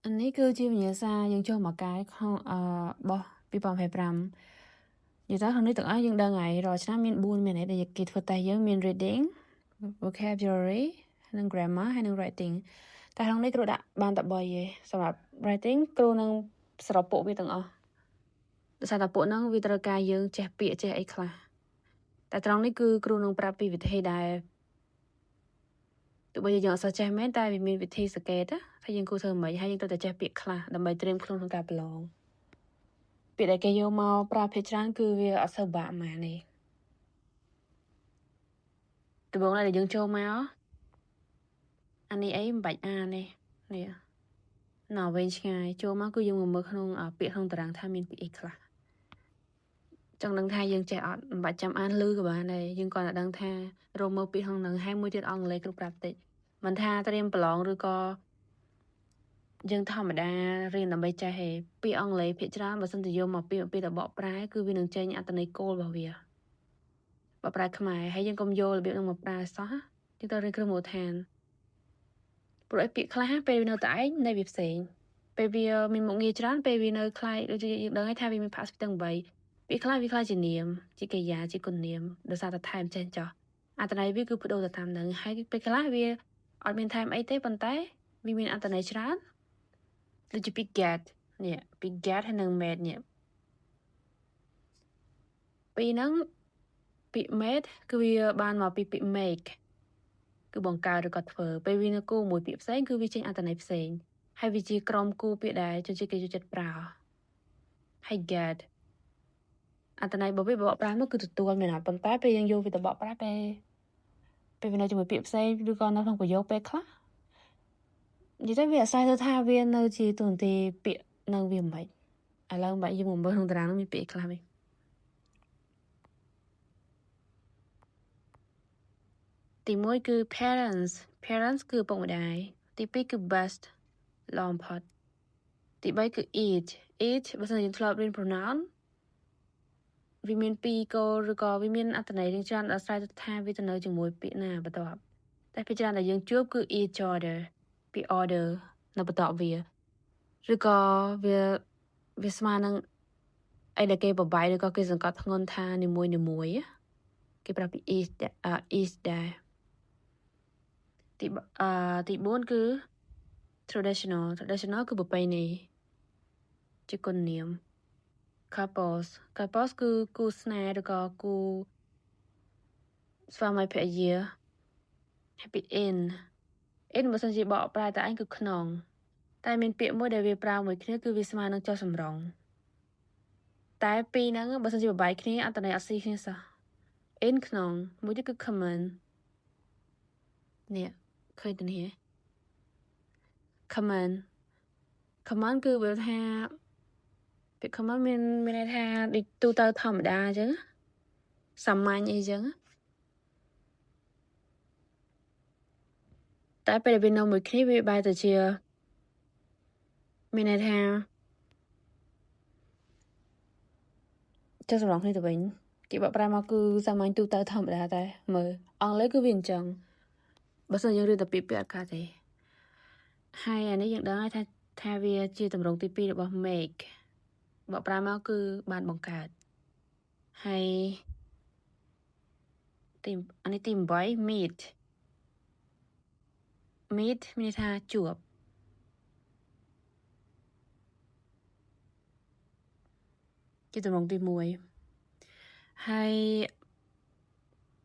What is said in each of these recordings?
អានេះគឺជាវិញ្ញាសាយើងចូលមកកែក្នុងរបស់2025និយាយទៅក្នុងនេះទាំងអស់យើងដឹងហើយរាល់ឆ្នាំមាន4មានអីដែលគេធ្វើតេស្តយើងមាន reading vocabulary និង grammar ហើយនិង writing តែក្នុងនេះគ្រូដាក់បានតែ3ទេសម្រាប់ writing គ្រូនឹងសរុបពួកវាទាំងអស់ដោយសារតែពួកហ្នឹងវាត្រូវការយើងចេះពាក្យចេះអីខ្លះតែត្រង់នេះគឺគ្រូនឹងប្រាប់ពីវិធីដែលទោះបីជាយើងអត់សូវចេះមែនតែវាមានវិធីសង្កេតណាថាយើងគួរធ្វើម៉េចហើយយើងត្រូវតែចេះពាក្យខ្លះដើម្បីត្រៀមខ្លួនក្នុងការប្រឡងពាក្យដែលគេយកមកប្រើភាគច្រើនគឺវាអត់សូវបាក់ហ្មងនេះដំបូងឡើយដែលយើងចូលមកអានេះអីមិនបាច់អានទេនេះណៅវែងឆ្ងាយចូលមកគឺយើងមកមើលក្នុងពាក្យក្នុងតារាងថាមានពាក្យអីខ្លះចង់ដឹងថាយើងចេះអត់មិនបាច់ចាំអានឮក៏បានដែរយើងគ្រាន់តែដឹងថារកមើលពាក្យក្នុងហ្នឹងហើយមួយទៀតអង់គ្លេសគ្រប់ប្រាប់តិចមិនថាត្រៀមប្រឡងឬក៏យើងធម្មតារៀនដើម្បីចេះទេពាក្យអង់គ្លេសភាគច្រើនបើសិនជាយកមកពាក្យទៅបកប្រែគឺវានឹងចេញអត្ថន័យគោលរបស់វាបកប្រែខ្មែរហើយយើងកុំយករបៀបនឹងមកប្រើសោះយើងត្រូវរៀនគ្រឹះមូលដ្ឋានព្រោះឯពាក្យខ្លះពេលវានៅតែឯងន័យវាផ្សេងពេលវាមានមុខងារច្រើនពេលវានៅคล้ายដូចជាយើងដឹងហើយថាវាមានផាកទាំង8ពាក្យខ្លះវាខ្លះជានាមជាកិរិយាជាគុណនាមដោយសារតែថែមចេះចោះអត្ថន័យវាគឺបដូរទៅតាមនឹងហើយពេលខ្លះវាអត់មានថែមអីទេប៉ុន្តែវាមានអត្ថន័យច្រើនដូចជាពាក្យ get នេះពាក្យ get ហើយនិង made នេះពីហ្នឹងពាក្យ made គឺវាបានមកពីពាក្យ make គឺបង្កើតឬក៏ធ្វើពេលវានៅគូមួយពាក្យផ្សេងគឺវាចេញអត្ថន័យផ្សេងហើយវាជាក្រុមគូពាក្យដែលជនជាតិគេចូលចិត្តប្រើហើយ get អត្ថន័យរបស់វាបកប្រែមកគឺទទួលមានអត់ប៉ុន្តែពេលយើងយកវាទៅបកប្រែពេលវានៅជាមួយពាក្យផ្សេងឬក៏នៅក្នុងប្រយោគពេលខ្លះនិយាយទៅវាអាស្រ័យទៅថាវានៅជាទូនាទីពាក្យនៅវាមិនឥឡូវបាក់យើងមកមើលក្នុងតារាងនោះមានពាក្យខ្លះវិញទី1គឺ parents parents គឺឪពុកម្ដាយទី2គឺ best ល្អបំផុតទី3គឺ eat eat បើសិនជាយើងធ្លាប់រៀន pronoun វាមានពីរគោលឬក៏វាមានអត្ថន័យរៀងច្រើនអាស្រ័យទៅថាវាទៅនៅជាមួយពាក្យណាបន្ទាប់តែភាគច្រើនដែលយើងជួបគឺ each other ពាក្យ order នៅបន្ទាប់វាឬក៏វាស្មើនឹងអីដែលគេបបាយឬក៏គេសង្កត់ធ្ងន់ថានីមួយនីមួយគេប្រាប់ពី each each ដែរទីទី4គឺ traditional traditional គឺប្រពៃណីជាគុណនាម couples couples គឺគូស្នេហ៍ឬក៏គូស្វាមីភរិយា happy in in បើសិនជាបកប្រែតែឯងគឺក្នុងតែមានពាក្យមួយដែលវាប្រើមួយគ្នាគឺវាស្មើនឹងចុះសម្រុងតែពីរហ្នឹងបើសិនជាបបាយគ្នាអត្ថន័យអត់ស៊ីគ្នាសោះ in ក្នុងមួយទៀតគឺ common នេះឃើញទៅនេះ common common គឺវាថាពាក្យ common មានមានន័យថាដូចទូទៅធម្មតាអញ្ចឹងសាមញ្ញអីចឹងតែពេលវានៅមួយគ្នាវាបែរទៅជាមានន័យថាចុះសម្រងគ្នាទៅវិញគេបកប្រែមកគឺសាមញ្ញទូទៅធម្មតាតែមើលអង់គ្លេសគឺវាអញ្ចឹងបើសិនយើងរៀនតែពាក្យពាក្យអត់កើតទេហើយអានេះយើងដឹងហើយថាវាជាទម្រង់ទី2របស់ make បកប្រែមកគឺបានបង្កើតហើយទីអានេះទី8 meet meet មានន័យថាជួបជាទម្រង់ទី1ហើយ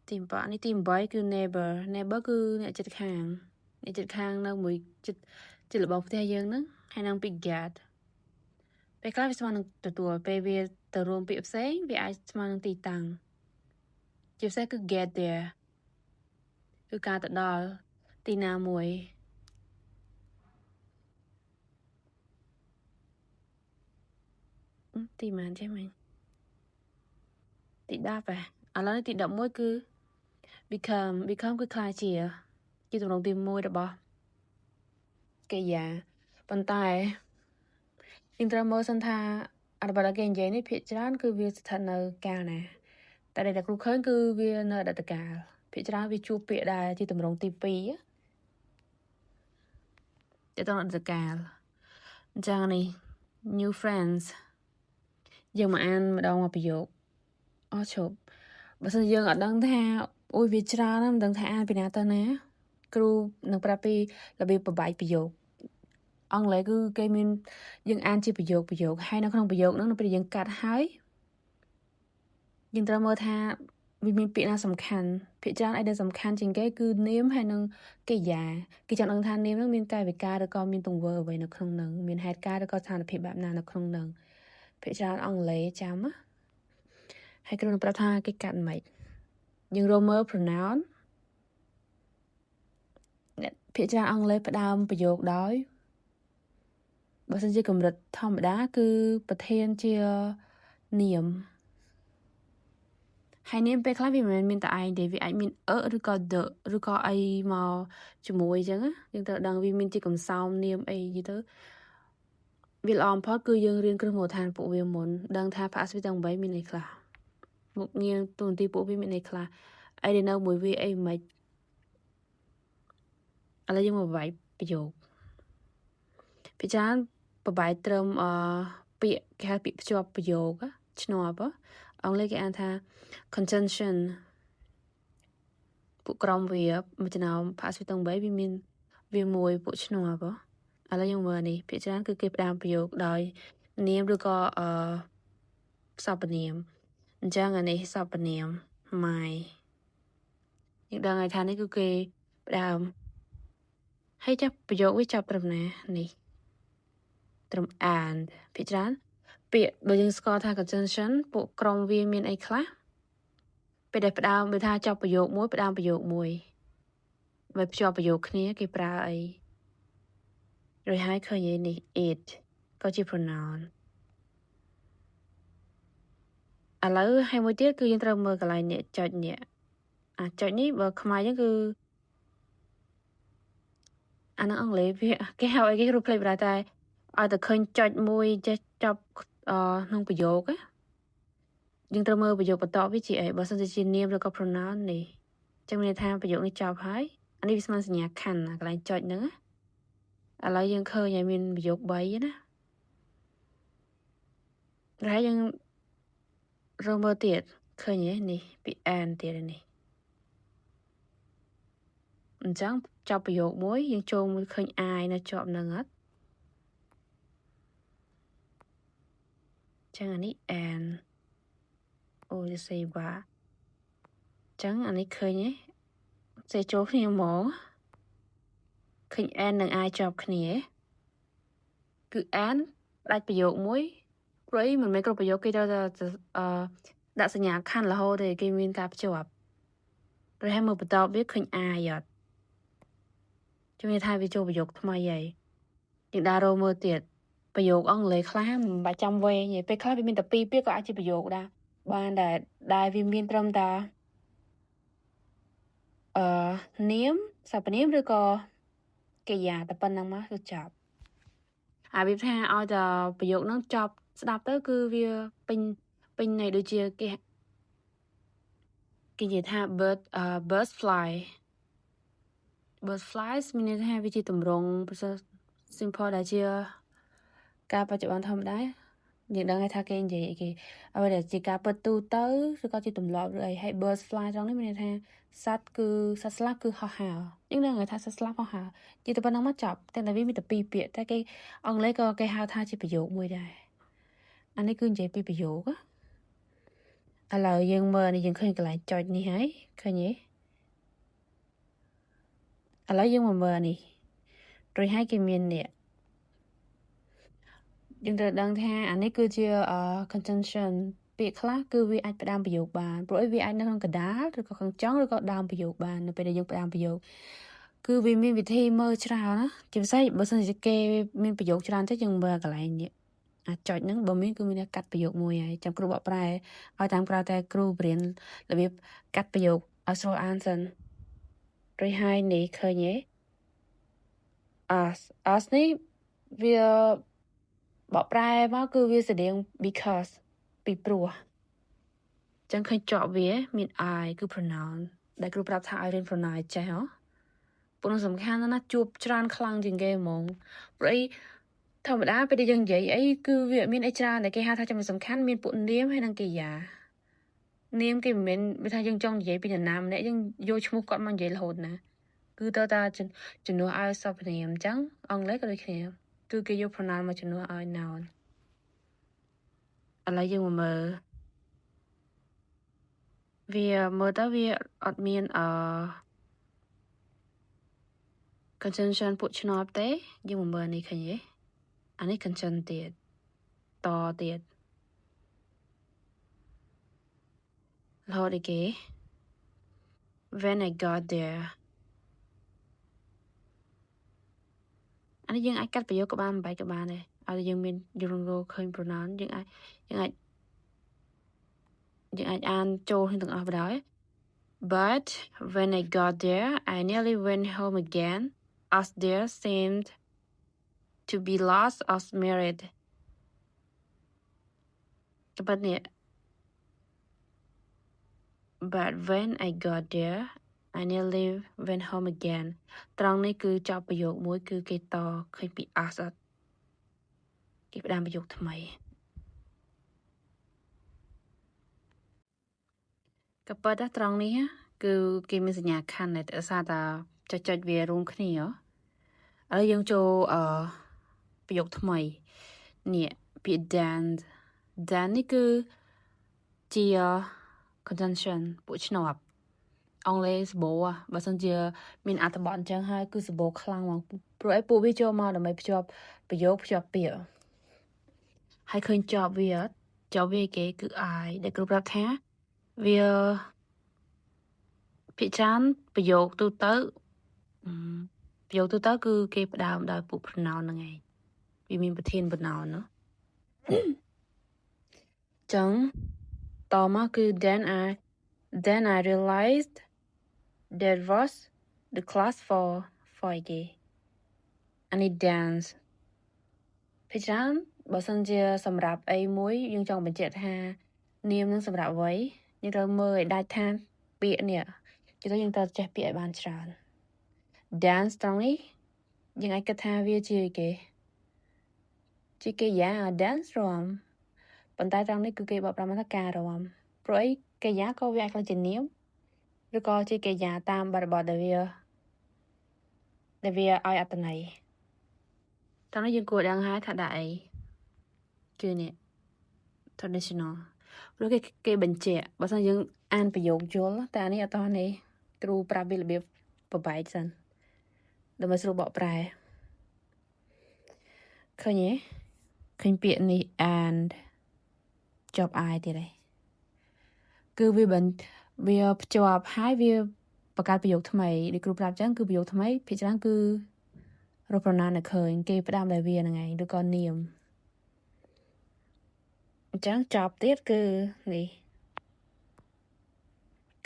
ទី7នេះទី8គឺ neighbor neighbor គឺអ្នកជិតខាងអ្នកជិតខាងនៅមួយជិតជិតរបស់ផ្ទះយើងហ្នឹងហើយនឹងពី get ពេលខ្លះវាស្មើនឹងទទួលពេលវាទៅរួមពាក្យផ្សេងវាអាចស្មើនឹងទីតាំងជាពិសេសគឺ get there គឺការទៅដល់ទីណាមួយទីម៉ានចេះមិញទី10ហ៎ឥឡូវទី11គឺ become become គឺក្លាយជាជាទម្រង់ទី1របស់កិរិយាប៉ុន្តែយើងត្រូវមើលសិនថាអត្ថបទដែលគេនិយាយនេះភាគច្រើនគឺវាស្ថិតនៅកាលណាតែដែលគ្រូឃើញគឺវានៅអតីតកាលភាគច្រើនវាជួបពាក្យដែលជាទម្រង់ទី2ទៅដល់អតីតកាល អញ្ចឹងនេះ new friends យើងមកអានម្ដងមួយប្រយោគអស់ឈប់បើសិនយើងអត់ដឹងថាអូយវាច្រើនណាស់មិនដឹងថាអានពីណាទៅណា គ្រូនឹងប្រាប់ពីរបៀបបំបែកប្រយោគអង់គ្លេសគឺគេមានយើងអានជាប្រយោគប្រយោគហើយនៅក្នុងប្រយោគហ្នឹងនៅពេលយើងកាត់ហើយយើងត្រូវមើលថាវាមានពាក្យណាសំខាន់ភាគច្រើនអីដែលសំខាន់ជាងគេគឺនាមហើយនិងកិរិយាគេចង់ដឹងថានាមហ្នឹងមានកាយវិការឬក៏មានទង្វើអ្វីនៅក្នុងហ្នឹងមានហេតុការណ៍ឬក៏ស្ថានភាពបែបណានៅក្នុងហ្នឹងភាគច្រើនអង់គ្លេសចាំណាហើយគ្រូនឹងប្រាប់ថាគេកាត់មិនយើងរកមើល pronoun អ្នកភាគច្រើនអង់គ្លេសផ្ដើមប្រយោគដោយបើសិនជាកម្រិតធម្មតាគឺប្រធានជានាមហើយនាមពេលខ្លះវាមិនមែនមានតែឯងទេវាអាចមាន a ឬក៏ the ឬក៏អីមកជាមួយអញ្ចឹងណាយើងត្រូវដឹងវាមានជាកំសោមនាមអីយីទៅវាល្អបំផុតគឺយើងរៀនគ្រឹះមូលដ្ឋានពួកវាមុនដឹងថា part speech ទាំង8មានអីខ្លះមុខងារតួនាទីពួកវាមានអីខ្លះអីដែលនៅមួយវាអីមិនឥឡូវយើងមកបំបែកប្រយោគភាគច្រើនបំបែកត្រឹមអពាក្យគេហៅពាក្យភ្ជាប់ប្រយោគឈ្នាប់អង់គ្លេសគេអានថា conjunction ពួកក្រុមវាមួយចំណោម part speech ទាំង8វាមានវាមួយពួកឈ្នាប់ឥឡូវយើងមើលនេះភាគច្រើនគឺគេផ្ដើមប្រយោគដោយនាមឬក៏អឺសព្វនាមអញ្ចឹងអានេះសព្វនាម my យើងដឹងហើយថានេះគឺគេផ្ដើមហើយចាប់ប្រយោគវាចាប់ត្រឹមណានេះត្រឹម and ភាគច្រើនពាក្យបើយើងស្គាល់ថា conjunction ពួកក្រុមវាមានអីខ្លះពេលដែលផ្ដើមបើថាចប់ប្រយោគមួយផ្ដើមប្រយោគមួយបើភ្ជាប់ប្រយោគគ្នាគេប្រើអីរួចហើយឃើញឯនេះ it ក៏ជា pronoun ឥឡូវហើយមួយទៀតគឺយើងត្រូវមើលកន្លែងនេះចុចនេះអាចុចនេះបើខ្មែរយើងគឺអានឹងអង់គ្លេសវាគេហៅអីគេគ្រូភ្លេចបណ្ដោយតែឲ្យតែឃើញចុចមួយចេះចប់អក្នុងប្រយោគណាយើងត្រូវមើលប្រយោគបន្តវាជាអីបើសិនជានាមឬក៏ pronoun នេះចឹងមានន័យថាប្រយោគនេះចប់ហើយអានេះវាស្មើសញ្ញាខណ្ឌកន្លែងចុចហ្នឹងណាឥឡូវយើងឃើញហើយមានប្រយោគ3ណាហើយយើងរកមើលទៀតឃើញទេនេះពី and ទៀតនេះអញ្ចឹងចប់ប្រយោគមួយយើងចូលមួយឃើញ I នៅជាប់នឹងអត់ចឹងអានេះ and អូយសេបាចឹងអានេះឃើញទេសេចូលគ្នាហ្មងឃើញ and និង I ជាប់គ្នាគឺ and ផ្ដាច់ប្រយោគមួយព្រោះអីមិនមែនគ្រប់ប្រយោគគេត្រូវតែអឺដាក់សញ្ញាខណ្ឌរហូតទេគេមានការភ្ជាប់ព្រោះហើយមើលបន្តវាឃើញ I អត់ជំនឿថាវាចូលប្រយោគថ្មីហើយយើងដើររកមើលទៀតប្រយោគអង់គ្លេសខ្លះមិនបាច់ចាំវែងទេពេលខ្លះវាមានតែពីរពាក្យក៏អាចជាប្រយោគដែរបានដែលដែលវាមានត្រឹមតាអឺនាមសព្វនាមឬក៏កិរិយាតែប៉ុណ្្នឹងមកគឺចប់អាវាថាឲ្យតែប្រយោគហ្នឹងចប់ស្ដាប់ទៅគឺវាពេញពេញន័យដូចជាគេគេនិយាយថា bird birds fly bird flies មានន័យថាវាជាទម្រង់ present simple ដែលជាការបច្ចុប្បន្នធម្មតាយើងដឹងហើយថាគេនិយាយអីគេអ្វីដែលជាការពិតទូទៅឬក៏ជាទម្លាប់ឬអីហើយ birds fly ត្រង់នេះមានន័យថាសត្វគឺសត្វស្លាបគឺហោះហើរយើងដឹងហើយថាសត្វស្លាបហោះហើរនិយាយតែប៉ុណ្្នឹងមកចប់តែតែវាមានតែពីរពាក្យតែគេអង់គ្លេសក៏គេហៅថាជាប្រយោគមួយដែរអានេះគឺនិយាយពីប្រយោគឥឡូវយើងមើលនេះយើងឃើញកន្លែងចុចនេះហើយឃើញទេឥឡូវយើងមកមើលនេះរួចហើយគេមាននេះយើងត្រូវដឹងថាអានេះគឺជា conjunction ពាក្យខ្លះគឺវាអាចផ្ដើមប្រយោគបានព្រោះអីវាអាចនៅក្នុងកណ្ដាលឬក៏ខាងចុងឬក៏ដើមប្រយោគបាននៅពេលដែលយើងផ្ដើមប្រយោគគឺវាមានវិធីមើលច្រើនណាជាពិសេសបើសិនជាគេមានប្រយោគច្រើនទេយើងមើលកន្លែងនេះអាចុចហ្នឹងបើមានគឺមានកាត់ប្រយោគមួយហើយចាំគ្រូបកប្រែឲ្យតាមក្រៅតែគ្រូបរៀនរបៀបកាត់ប្រយោគឲ្យស្រួលអានសិនរួចហើយនេះឃើញទេ as as នេះវាបកប្រែមកគឺវាស្តៀង because ពីព្រោះចឹងឃើញជាប់វាមាន I គឺ pronoun ដែលគ្រូប្រាប់ថាឲ្យរៀន pronoun ចេះហ៎ពួកនោះសំខាន់ណាស់ជួបច្រើនខ្លាំងជាងគេហ្មងព្រោះអី ធម្មតាពេលដែលយើងនិយាយអីគឺវាអត់មានអីច្រើនតែគេហៅថាចំណុចសំខាន់មានពួកនាមហើយនិងកិរិយានាមគេមិនមែនវាថាយើងចង់និយាយពីនរណាម្នាក់យើងយកឈ្មោះគាត់មកនិយាយរហូតណាគឺតើតាជំនួសឲ្យសព្វនាមអញ្ចឹងអង់គ្លេសក៏ដូចគ្នាគឺគេយក pronoun មកជំនួសឲ្យ noun ឥឡូវយើងមកមើលវាមើលទៅវាអត់មានអឺ conjunction ពួកឈ្នាប់ទេយើងមកមើលនេះឃើញទេអានេះ conjunction ទៀតតទៀតរហូតអីគេ When I got there អានេះយើងអាចកាត់ប្រយោគក៏បានមិនបាច់ក៏បានដែរឲ្យតែយើងមានយើងរកឃើញ pronoun យើងអាចយើងអាចយើងអាចអានចូលគ្នាទាំងអស់បណ្ដោយ But when I got there, I nearly went home again, as there seemed to be lots of merit. តែនេះ But when I got there, I nearly went home again. ត្រង់នេះគឺចប់ប្រយោគមួយគឺគេតឃើញពី as អត់គេផ្ដើមប្រយោគថ្មីក៏ប៉ុន្តែត្រង់នេះគឺគេមានសញ្ញាខណ្ឌដែលដោយសារតាចុចចុចវារួមគ្នាឥឡូវយើងចូលអឺប្រយោគថ្មីនេះពាក្យ then then នេះគឺជា conjunction ពួកឈ្នាប់អង់គ្លេសសម្បូរបើសិនជាមានអត្ថបទអញ្ចឹងហើយគឺសម្បូរខ្លាំងហ្មងព្រោះអីពួកវាចូលមកដើម្បីភ្ជាប់ប្រយោគភ្ជាប់ពាក្យហើយឃើញចប់វាអត់ចប់វាគេគឺ I ដែលគ្រូប្រាប់ថាវាភាគច្រើនប្រយោគទូទៅប្រយោគទូទៅគឺគេផ្ដើមដោយពួក pronoun ហ្នឹងឯងវាមានប្រធាន pronoun ណោះចឹងតមកគឺ then I realized there was the class for អីគេអានេះ dance ភាគច្រើនបើសិនជាសម្រាប់អីមួយយើងចង់បញ្ជាក់ថានាមនឹងសម្រាប់អ្វីយើងត្រូវមើលឲ្យដាច់ថាពាក្យនេះជិះទៅយើងត្រូវចេះពាក្យឲ្យបានច្រើន dance ត្រង់នេះយើងអាចគិតថាវាជាអីគេជាកិរិយា dance រាំប៉ុន្តែត្រង់នេះគឺគេបកប្រែមកថាការរាំព្រោះអីកិរិយាក៏វាអាចក្លាយជានាមឬក៏ជាកិរិយាតាមបរិបទដែលវាឲ្យអត្ថន័យត្រង់នេះយើងគួរដឹងហើយថាដាក់អីគឺនេះ traditional ព្រោះគេគេបញ្ជាក់បើសិនយើងអានប្រយោគយល់តែអានេះអត់តនេះគ្រូប្រាប់វារបៀបបបែកសិនដើម្បីស្រួលបកប្រែឃើញទេឃើញពាក្យនេះ and ចប់ I ទៀតឯងគឺវាបានវាភ្ជាប់ហើយវាបង្កើតប្រយោគថ្មីដូចគ្រូប្រាប់ចឹងគឺប្រយោគថ្មីភាគច្រើនគឺរក pronoun នៅឃើញគេផ្ដើមដោយវាហ្នឹងឯងឬក៏នាមអញ្ចឹងចប់ទៀតគឺនេះ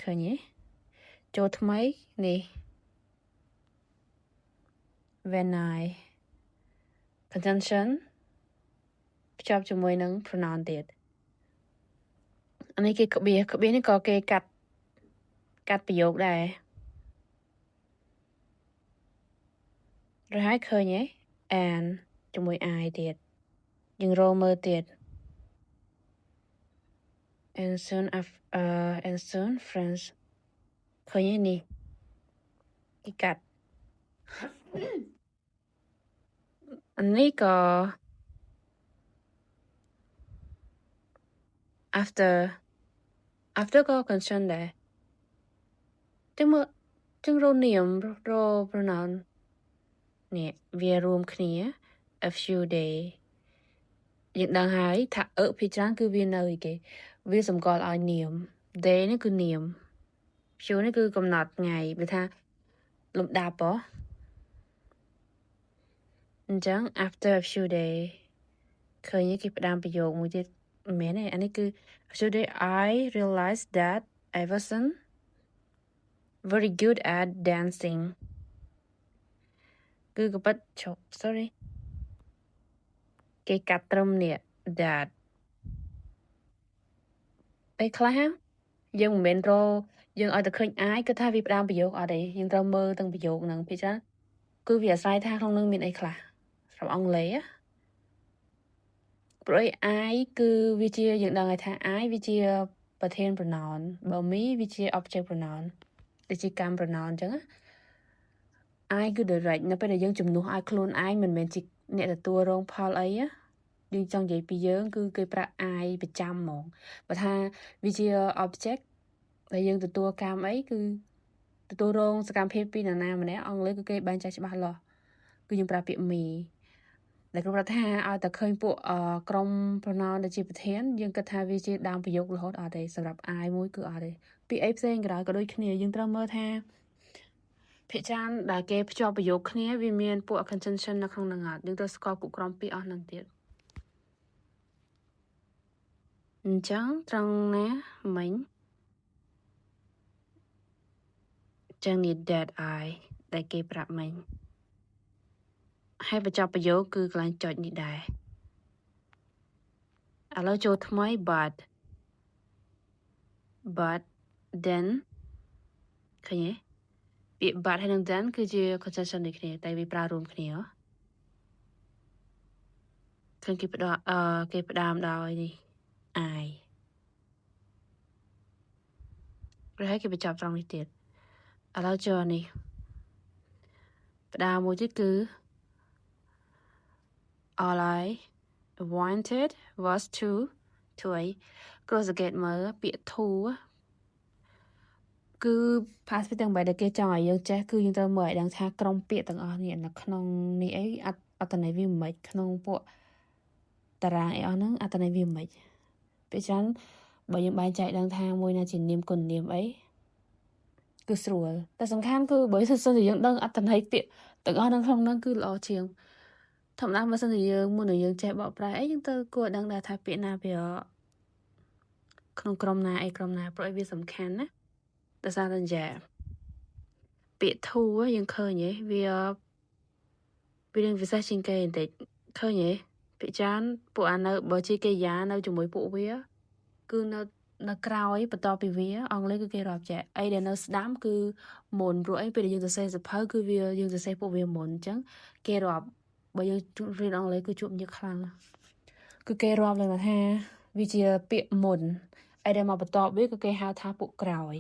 ឃើញទេចូលថ្មីនេះ when I conjunction ភ្ជាប់ជាមួយនឹង pronoun ទៀតអានេះគេក្បៀសក្បៀសនេះក៏គេកាត់កាត់ប្រយោគដែរឬហើយឃើញទេ and ជាមួយ I ទៀតយើងរកមើលទៀត and soon friends ឃើញទេនេះគេកាត់អានេះក៏ after after ក៏ conjunction ដែរចឹងមើលចឹងរកនាមរក pronoun នេះវារួមគ្នា a few day យើងដឹងហើយថាអឺភាគច្រើនគឺវានៅអីគេវាសម្គាល់ឲ្យនាម day នេះគឺនាម few នេះគឺកំណត់ថ្ងៃវាថាលំដាប់ហ៎អញ្ចឹង after a few day ឃើញគេផ្ដើមប្រយោគមួយទៀតមិនមែនទេអានេះគឺ a few day I realized that I wasn't very good at dancing គឺក៏ប៉ិតឈប់ sorry គេកាត់ត្រឹមនេះ that ពេលខ្លះយើងមិនមែនរយើងឲ្យតែឃើញ I គឺថាវាផ្ដើមប្រយោគអត់ទេយើងត្រូវមើលទាំងប្រយោគហ្នឹងភាគច្រើនគឺវាអាស្រ័យថាក្នុងនឹងមានអីខ្លះសម្រាប់អង់គ្លេស ព្រោះអី I គឺវាជាយើងដឹងហើយថា I វាជាប្រធាន pronoun បើ me វាជា object pronoun ដែលជាកម្ម pronoun អញ្ចឹងណា I គឺ direct នៅពេលដែលយើងជំនួសឲ្យខ្លួនឯងមិនមែនជាអ្នកទទួលរងផលអីណាយើងចង់និយាយពីយើងគឺគេប្រើ I ប្រចាំហ្មងបើថាវាជា object ដែលយើងទទួលកម្មអីគឺទទួលរងសកម្មភាពពីនរណាម្នាក់អង់គ្លេសគឺគេបែងចែកច្បាស់លាស់គឺយើងប្រើពាក្យ me ដែលគ្រូប្រាប់ថាឲ្យតែឃើញពួកក្រុម pronoun ដែលជាប្រធានយើងគិតថាវាជាដើមប្រយោគរហូតអត់ទេសម្រាប់ I មួយគឺអត់ទេពីអីផ្សេងក៏ដោយក៏ដូចគ្នាយើងត្រូវមើលថាភាគច្រើនដែលគេភ្ជាប់ប្រយោគគ្នាវាមានពួក conjunction នៅក្នុងហ្នឹងអត់យើងត្រូវស្គាល់ពួកក្រុមពាក្យអស់ហ្នឹងទៀតអញ្ចឹងត្រង់ណាមិញចឹងនេះ that I ដែលគេប្រាប់មិញហើយបញ្ចប់ប្រយោគគឺកន្លែងចុចនេះដែរឥឡូវចូលថ្មី but then ឃើញទេពាក្យ but ហើយនឹង then គឺជា conjunction ដូចគ្នាតែវាប្រើរួមគ្នាឃើញគេផ្ដល់អឺគេផ្ដើមដោយនេះ I ព្រោះហើយគេបញ្ចប់ត្រង់នេះទៀតឥឡូវចូលនេះផ្ដើមមួយទៀតគឺ all I wanted was to អីគ្រូសង្កេតមើលពាក្យ to គឺ past ទាំង3ដែលគេចង់ឲ្យយើងចេះគឺយើងត្រូវមើលឲ្យដឹងថាក្រុមពាក្យទាំងអស់នេះនៅក្នុងនេះអីអត្ថន័យវាមិនក្នុងពួកតារាងអីអស់ហ្នឹងអត្ថន័យវាមិនពេលច្រើនបើយើងបែងចែកដឹងថាមួយណាជានាមគុណនាមអីគឺស្រួលតែសំខាន់គឺបើសិនជាយើងដឹងអត្ថន័យពាក្យទាំងអស់នៅក្នុងហ្នឹងគឺល្អជាងធម្មតាបើសិនជាយើងមុននឹងយើងចេះបកប្រែអីយើងទៅគួរដឹងដែរថាពាក្យណាវាក្នុងក្រុមណាអីក្រុមណាព្រោះអីវាសំខាន់ណាដោយសារតែយ៉ាពាក្យ to យើងឃើញទេវាវានឹងពិសេសជាងគេបន្តិចឃើញទេពាក្យច្រើនពួកអានៅបើជាកិរិយានៅជាមួយពួកវាគឺនៅក្រោយបន្ទាប់ពីវាអង់គ្លេសគឺគេរាប់ចេះអីដែលនៅស្ដាំគឺមុនព្រោះអីពេលដែលយើងសរសេរសៀវភៅគឺវាយើងសរសេរពួកវាមុនអញ្ចឹងគេរាប់បើយើងរៀនអង់គ្លេសគឺជួបញឹកខ្លាំងគឺគេរាប់ឡើងថាវាជាពាក្យមុនអីដែលមកបន្ទាប់វាក៏គេហៅថាពួកក្រោយ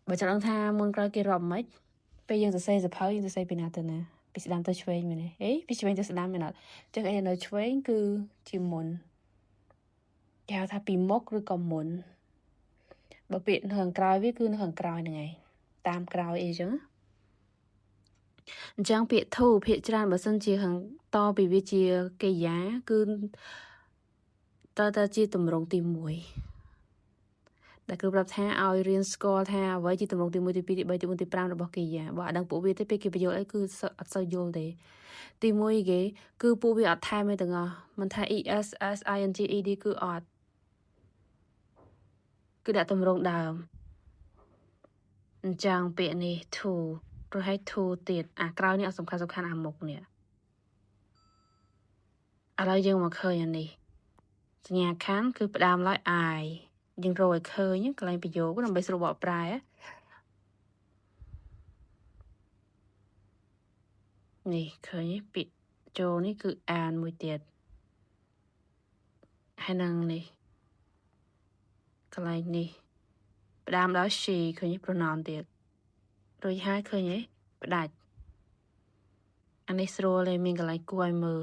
បើចង់ដឹងថាមុនក្រោយគេរាប់មិនពេលយើងសរសេរសៀវភៅយើងសរសេរពីណាទៅណាពីស្ដាំទៅឆ្វេងមែនទេអេពីឆ្វេងទៅស្ដាំមែនអត់អញ្ចឹងអីនៅឆ្វេងគឺជាមុនគេហៅថាពីមុខឬក៏មុនបើពាក្យនៅខាងក្រោយវាគឺនៅខាងក្រោយហ្នឹងឯងតាមក្រោយអីចឹងអញ្ចឹងពាក្យ to ភាគច្រើនបើសិនជាខាងតពីវាជាកិរិយាគឺត្រូវតែជាទម្រង់ទី1ដែលគ្រូប្រាប់ថាឲ្យរៀនស្គាល់ថាអ្វីជាទម្រង់ទី1ទី2ទី3ទី4ទី5របស់កិរិយាបើអត់ដឹងពួកវាទេពេលគេបញ្យល់អីគឺអត់សូវយល់ទេទី1គេគឺពួកវាអត់ថែមទេទាំងអស់មិនថា es s ing ed គឺអត់គឺដាក់ទម្រង់ដើមអញ្ចឹងពាក្យនេះ to ព្រោះឲ្យ to ទៀតអាក្រោយនេះអត់សំខាន់សំខាន់អាមុខនេះឥឡូវយើងមកឃើញអានេះសញ្ញាខណ្ឌគឺផ្ដើមឡើយ I យើងរកឲ្យឃើញកន្លែងប្រយោគដើម្បីស្រួលបកប្រែនេះឃើញពាក្យចូលនេះគឺអានមួយទៀតហើយនឹងនេះកន្លែងនេះផ្ដើមដោយ she ឃើញ pronoun ទៀតរួចហើយឃើញទេផ្ដាច់អានេះស្រួលទេមានកន្លែងគួរឲ្យមើល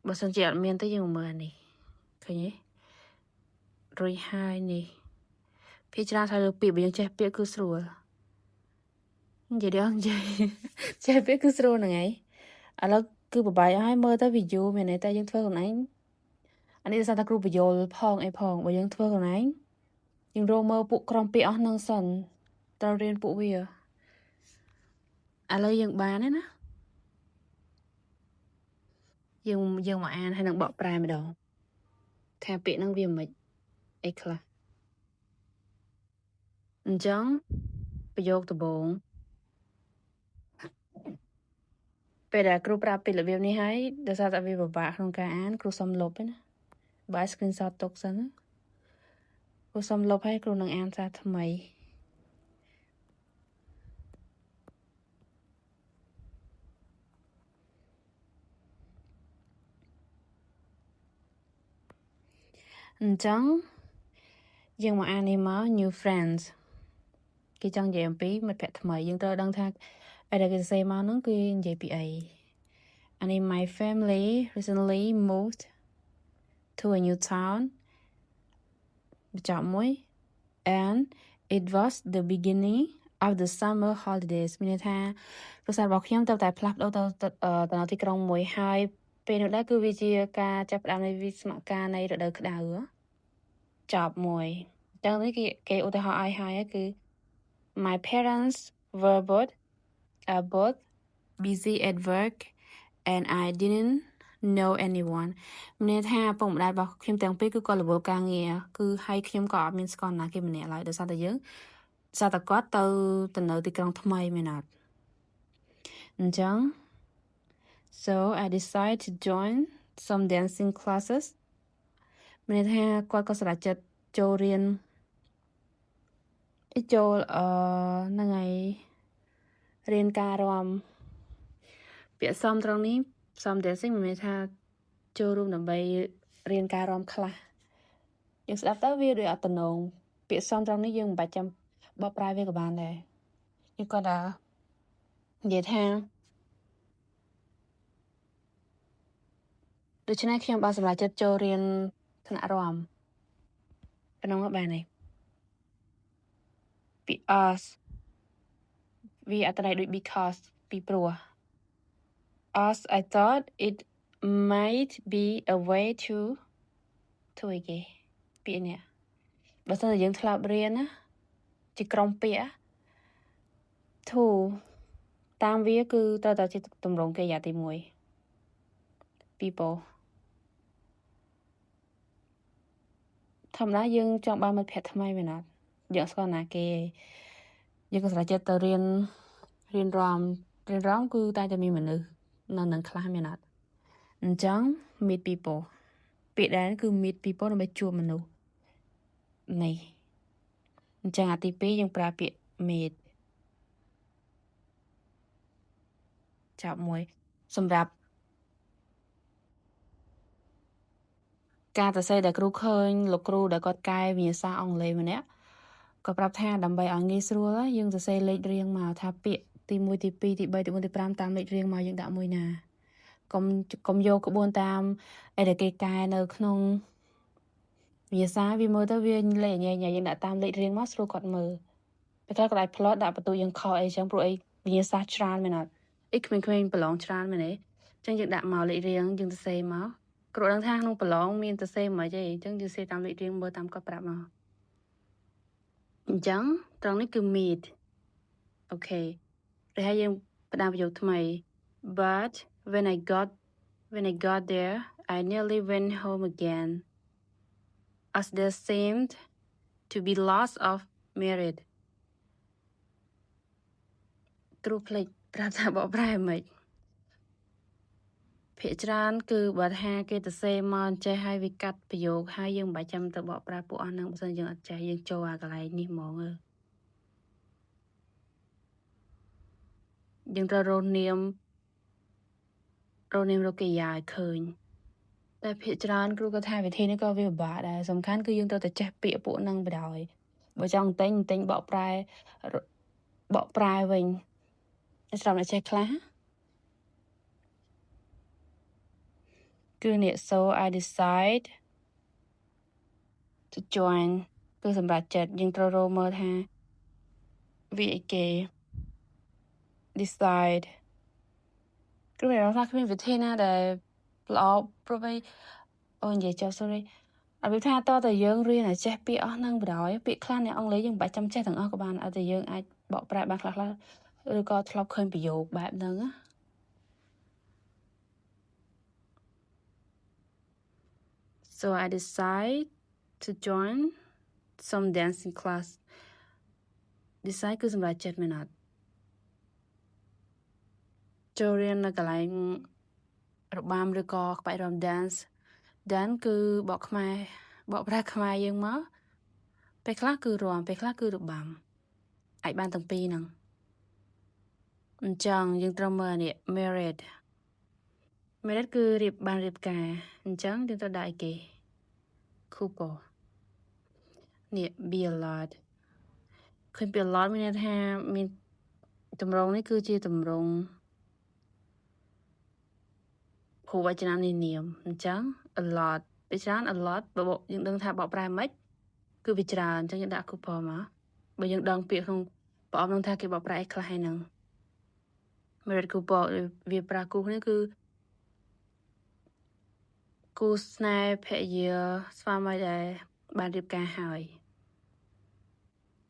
បើសិនជាអត់មានទេយើងមើលអានេះឃើញទេរួចហើយនេះភាគច្រើនថាលើពាក្យបើយើងចេះពាក្យគឺស្រួលនិយាយដល់និយាយចេះពាក្យគឺស្រួលហ្នឹងឯងឥឡូវគឺបបាយឲ្យមើលទៅវាយូរមែនទេតែយើងធ្វើខ្លួនឯងអានេះដោយសារតែគ្រូបញ្យលផងអីផងបើយើងធ្វើខ្លួនឯងយើងរកមើលពួកក្រុមពាក្យអស់ហ្នឹងសិនត្រូវរៀនពួកវាឥឡូវយើងបានហើយណាយើងមកអានហើយនឹងបកប្រែម្ដងថាពាក្យហ្នឹងវាមិនអីខ្លះអញ្ចឹងប្រយោគដំបូងពេលដែលគ្រូប្រាប់ពីរបៀបនេះហើយដោយសារតែវាពិបាកក្នុងការអានគ្រូសុំលុបឯណាបើ screenshot ទុកសិនណាគ្រូសុំលុបហើយគ្រូនឹងអានសារថ្មី អញ្ចឹងយើងមកអាននេះមក new friends គេចង់និយាយអំពីមិត្តភក្តិថ្មីយើងត្រូវដឹងថាអីដែលគេសរសេរមកហ្នឹងគឺនិយាយពីអីអានេះ my family recently moved to a new town បញ្ចប់មួយ and it was the beginning of the summer holidays មានន័យថាគ្រួសាររបស់ខ្ញុំទើបតែផ្លាស់ប្ដូរទៅទៅនៅទីក្រុងមួយហើយពេលនោះដែរគឺវាជាការចាប់ផ្ដើមនៃវិស្មកាលនៃរដូវក្តៅចប់មួយអញ្ចឹងនេះគេគេឧទាហរណ៍ឲ្យហើយគឺ my parents were both busy at work and I didn't know anyone មានន័យថាឪពុកម្ដាយរបស់ខ្ញុំទាំងពីរគឺគាត់រវល់ការងារគឺហើយខ្ញុំក៏អត់មានស្គាល់ណាគេម្នាក់ឡើយដោយសារតែយើងសារតែគាត់ទៅទៅនៅទីក្រុងថ្មីមែនអត់អញ្ចឹង so I decided to join some dancing classes មានន័យថាគាត់ក៏សម្រេចចិត្តចូលរៀនចូលអឺហ្នឹងហើយរៀនការរាំពាក្យ some ត្រង់នេះ some dancing មានន័យថាចូលរួមដើម្បីរៀនការរាំខ្លះយើងស្ដាប់ទៅវាដូចអត់តំណងពាក្យ some ត្រង់នេះយើងមិនបាច់ចាំបកប្រែវាក៏បានដែរយើងគាត់ថានិយាយថាដូច្នេះខ្ញុំបានសម្រេចចិត្តចូលរៀនថ្នាក់រាំក្នុងបានទេពី us វាអត្ថន័យដូច because ពីព្រោះ as I thought it might be a way to អីគេពាក្យនេះបើសិនជាយើងធ្លាប់រៀនណាជាក្រុមពាក្យ to តាមវាគឺត្រូវតែជាទម្រង់កិរិយាទី1 people ធម្មតាយើងចង់បានមិត្តភក្តិថ្មីមែនអត់យើងស្គាល់ណាគេយើងក៏ស្រេចចិត្តទៅរៀនរៀនរាំរៀនរាំគឺតែតែមានមនុស្សនៅនឹងខ្លះមែនអត់អញ្ចឹង meet people ពាក្យដែរគឺ meet people ដើម្បីជួបមនុស្សនេះអញ្ចឹងអាទី2យើងប្រើពាក្យ meet ចាប់មួយសម្រាប់ការសរសេរដែលគ្រូឃើញលោកគ្រូដែលគាត់កែវិញ្ញាសាអង់គ្លេសម្នាក់ក៏ប្រាប់ថាដើម្បីឲ្យងាយស្រួលយើងសរសេរលេខរៀងមកថាពាក្យទី1ទី2ទី3ទី4ទី5តាមលេខរៀងមកយើងដាក់មួយណាកុំយកក្បួនតាមអីដែលគេកែនៅក្នុងវិញ្ញាសាវាមើលទៅវាលេខញ៉ៃញ៉ៃយើងដាក់តាមលេខរៀងមកស្រួលគាត់មើលពេលខ្លះគាត់អាចផ្លោតដាក់បន្ទូយើងខុសអីចឹងព្រោះអីវិញ្ញាសាច្រើនមែនអត់អីក្មេងៗប្រឡងច្រើនមែនទេអញ្ចឹងយើងដាក់មកលេខរៀងយើងសរសេរមកគ្រូដឹងថាក្នុងប្រឡងមានសរសេរមិនទេអញ្ចឹងយើងសរសេរតាមលេខរៀងមើលតាមគាត់ប្រាប់មកអញ្ចឹងត្រង់នេះគឺ meet អូខេឬហើយយើងផ្ដើមប្រយោគថ្មី but when I got there I nearly went home again as there seemed to be lots of merit គ្រូភ្លេចប្រាប់ថាបកប្រែមិនភាគច្រើនគឺបើថាគេទៅសេមកអញ្ចេះហើយវាកាត់ប្រយោគហើយយើងមិនបាច់ចាំទៅបកប្រែពួកអស់ហ្នឹងបើសិនយើងអត់ចេះយើងចូលអាកន្លែងនេះហ្មងយើងត្រូវរកនាមរកនាមរកកិរិយាឲ្យឃើញតែភាគច្រើនគ្រូក៏ថាវិធីនេះក៏វាពិបាកដែរសំខាន់គឺយើងត្រូវតែចេះពាក្យពួកហ្នឹងបណ្ដោយបើចង់ទិញទិញបកប្រែបកប្រែវិញសម្រាប់អ្នកចេះខ្លះគឺនេះ so I decide to join គឺសម្រាប់ចិត្តយើងត្រូវរកមើលថាវាអីគេ decide គ្រូមានអារម្មណ៍ថាគ្មានវិធីណាដែលល្អព្រោះបីអូនិយាយចុះ sorry របៀបថាតតែយើងរៀនឲ្យចេះពាក្យអស់ហ្នឹងបណ្ដោយពាក្យខ្លះនៅអង់គ្លេសយើងមិនបាច់ចាំចេះទាំងអស់ក៏បានឲ្យតែយើងអាចបកប្រែបានខ្លះៗឬក៏ធ្លាប់ឃើញប្រយោគបែបហ្នឹងណា So I decide to join some dancing class decide គឺសម្រាប់ចិត្តមែនអត់ចូលរៀននៅកន្លែងរបាំឬក៏ក្បាច់រាំ dance dance គឺបកខ្មែរបកប្រែខ្មែរយើងមកពេលខ្លះគឺរាំពេលខ្លះគឺរបាំអាចបានទាំងពីរហ្នឹងអញ្ចឹងយើងត្រូវមើលនេះ married married គឺរៀបបានរៀបការអញ្ចឹងយើងត្រូវដាក់អីគេ Couple នេះ be a lot ឃើញពី a lot មានន័យថាមានទម្រង់នេះគឺជាទម្រង់ពហុវចននានាមអញ្ចឹង a lot ពេលច្រើន a lot បើយើងដឹងថាបកប្រែម៉េចគឺវាច្រើនអញ្ចឹងយើងដាក់ couple មកបើយើងដឹងពាក្យក្នុងប្រអប់នឹងថាគេបកប្រែអីខ្លះហើយហ្នឹង married couple វាប្រើគូនេះគឺគូស្នេហ៍ភរិយាស្វាមីដែលបានរៀបការហើយ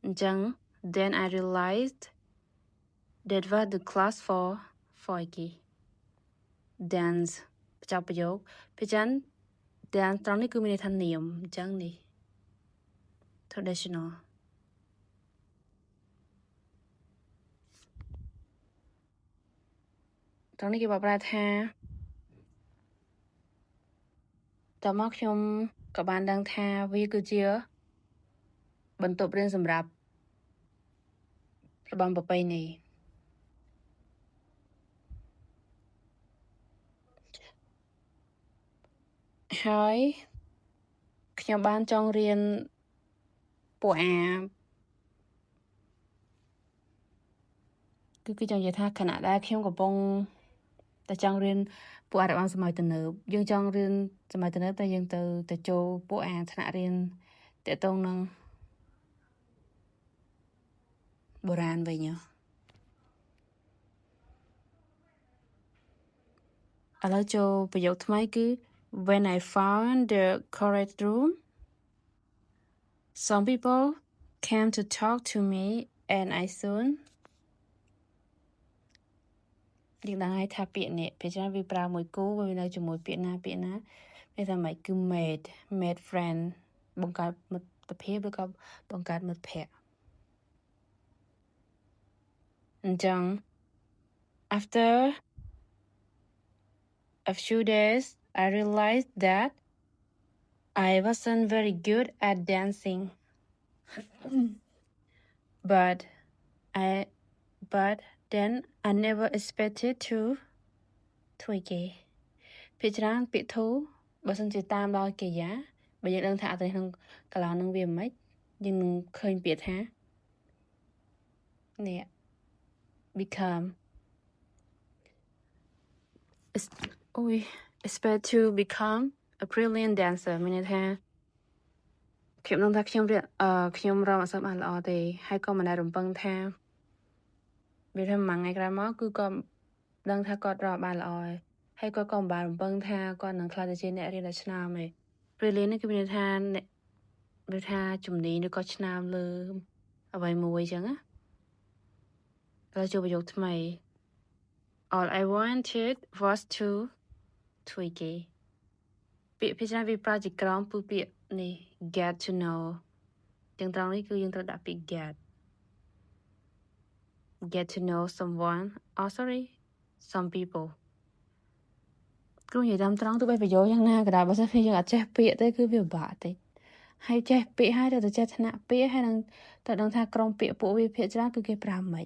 អញ្ចឹង then I realized that was the class for គេ dance បញ្ចប់ប្រយោគពេលចឹង dance ត្រង់នេះគឺមានន័យថានាមអញ្ចឹងនេះ traditional ត្រង់នេះគេបកប្រែថាតមកខ្ញុំក៏បានដឹងថាវាគឺជាបន្ទប់រៀនសម្រាប់របាំប្រពៃណីហើយខ្ញុំបានចង់រៀនពួកអាគឺគេចង់និយាយថាខណៈដែលខ្ញុំកំពុងតែចង់រៀនពួកអារបាំសម័យទំនើបយើងចង់រៀនសម័យទំនើបតែយើងទៅទៅចូលពួកអាថ្នាក់រៀនតាក់ទងនឹងបុរាណវិញឥឡូវចូលប្រយោគថ្មីគឺ When I found the correct room, some people came to talk to me and I soon យើងដឹងហើយថាពាក្យនេះពេលច្រើនវាប្រើមួយគូវានៅជាមួយពាក្យណាពាក្យណាមានថាម៉េចគឺ made friend បង្កើតមិត្តភាពឬក៏បង្កើតមិត្តភក្តិអញ្ចឹង After a few days, I realized that I wasn't very good at dancing, but then I never expected to ធ្វើគេភាគច្រើនពាក្យ to បើសិនជាតាមដល់កិរិយាបើយើងដឹងថាអត្ថន័យក្នុងកន្លងនឹងវាមិនយើងនឹងឃើញពាក្យថានេះ become អូយ expect to become a brilliant dancer មានន័យថាខ្ញុំដឹងថាខ្ញុំរៀនអឺខ្ញុំរំអត់សូវបានល្អទេហើយក៏មិនដែលរំពឹងថាវាថាមួយថ្ងៃក្រោយមកគឺគាត់ដឹងថាគាត់រកបានល្អហើយហើយគាត់ក៏មិនបានរំពឹងថាគាត់នឹងក្លាយទៅជាអ្នករៀនដ៏ឆ្នើមទេ brilliant នេះគឺមានន័យថាអ្នកវាថាជំនាញឬក៏ឆ្នើមលើអ្វីមួយអញ្ចឹងណាឥឡូវចូលប្រយោគថ្មី All I wanted was to ធ្វើគេពាក្យភាសាវាប្រើជាក្រមគឺពាក្យនេះ get to know ទាំងត្រង់នេះគឺយើងត្រូវដាក់ពាក្យ get get to know someone, oh sorry, some people គ្រូនិយាយតាមត្រង់ទោះបីប្រយោគយ៉ាងណាក៏ដោយបើសិនជាយើងអត់ចេះពាក្យទេគឺវាពិបាកតិចហើយចេះពាក្យហើយត្រូវតែចេះថ្នាក់ពាក្យហើយនឹងត្រូវដឹងថាក្រុមពាក្យពួកវាភាគច្រើនគឺគេប្រើមិន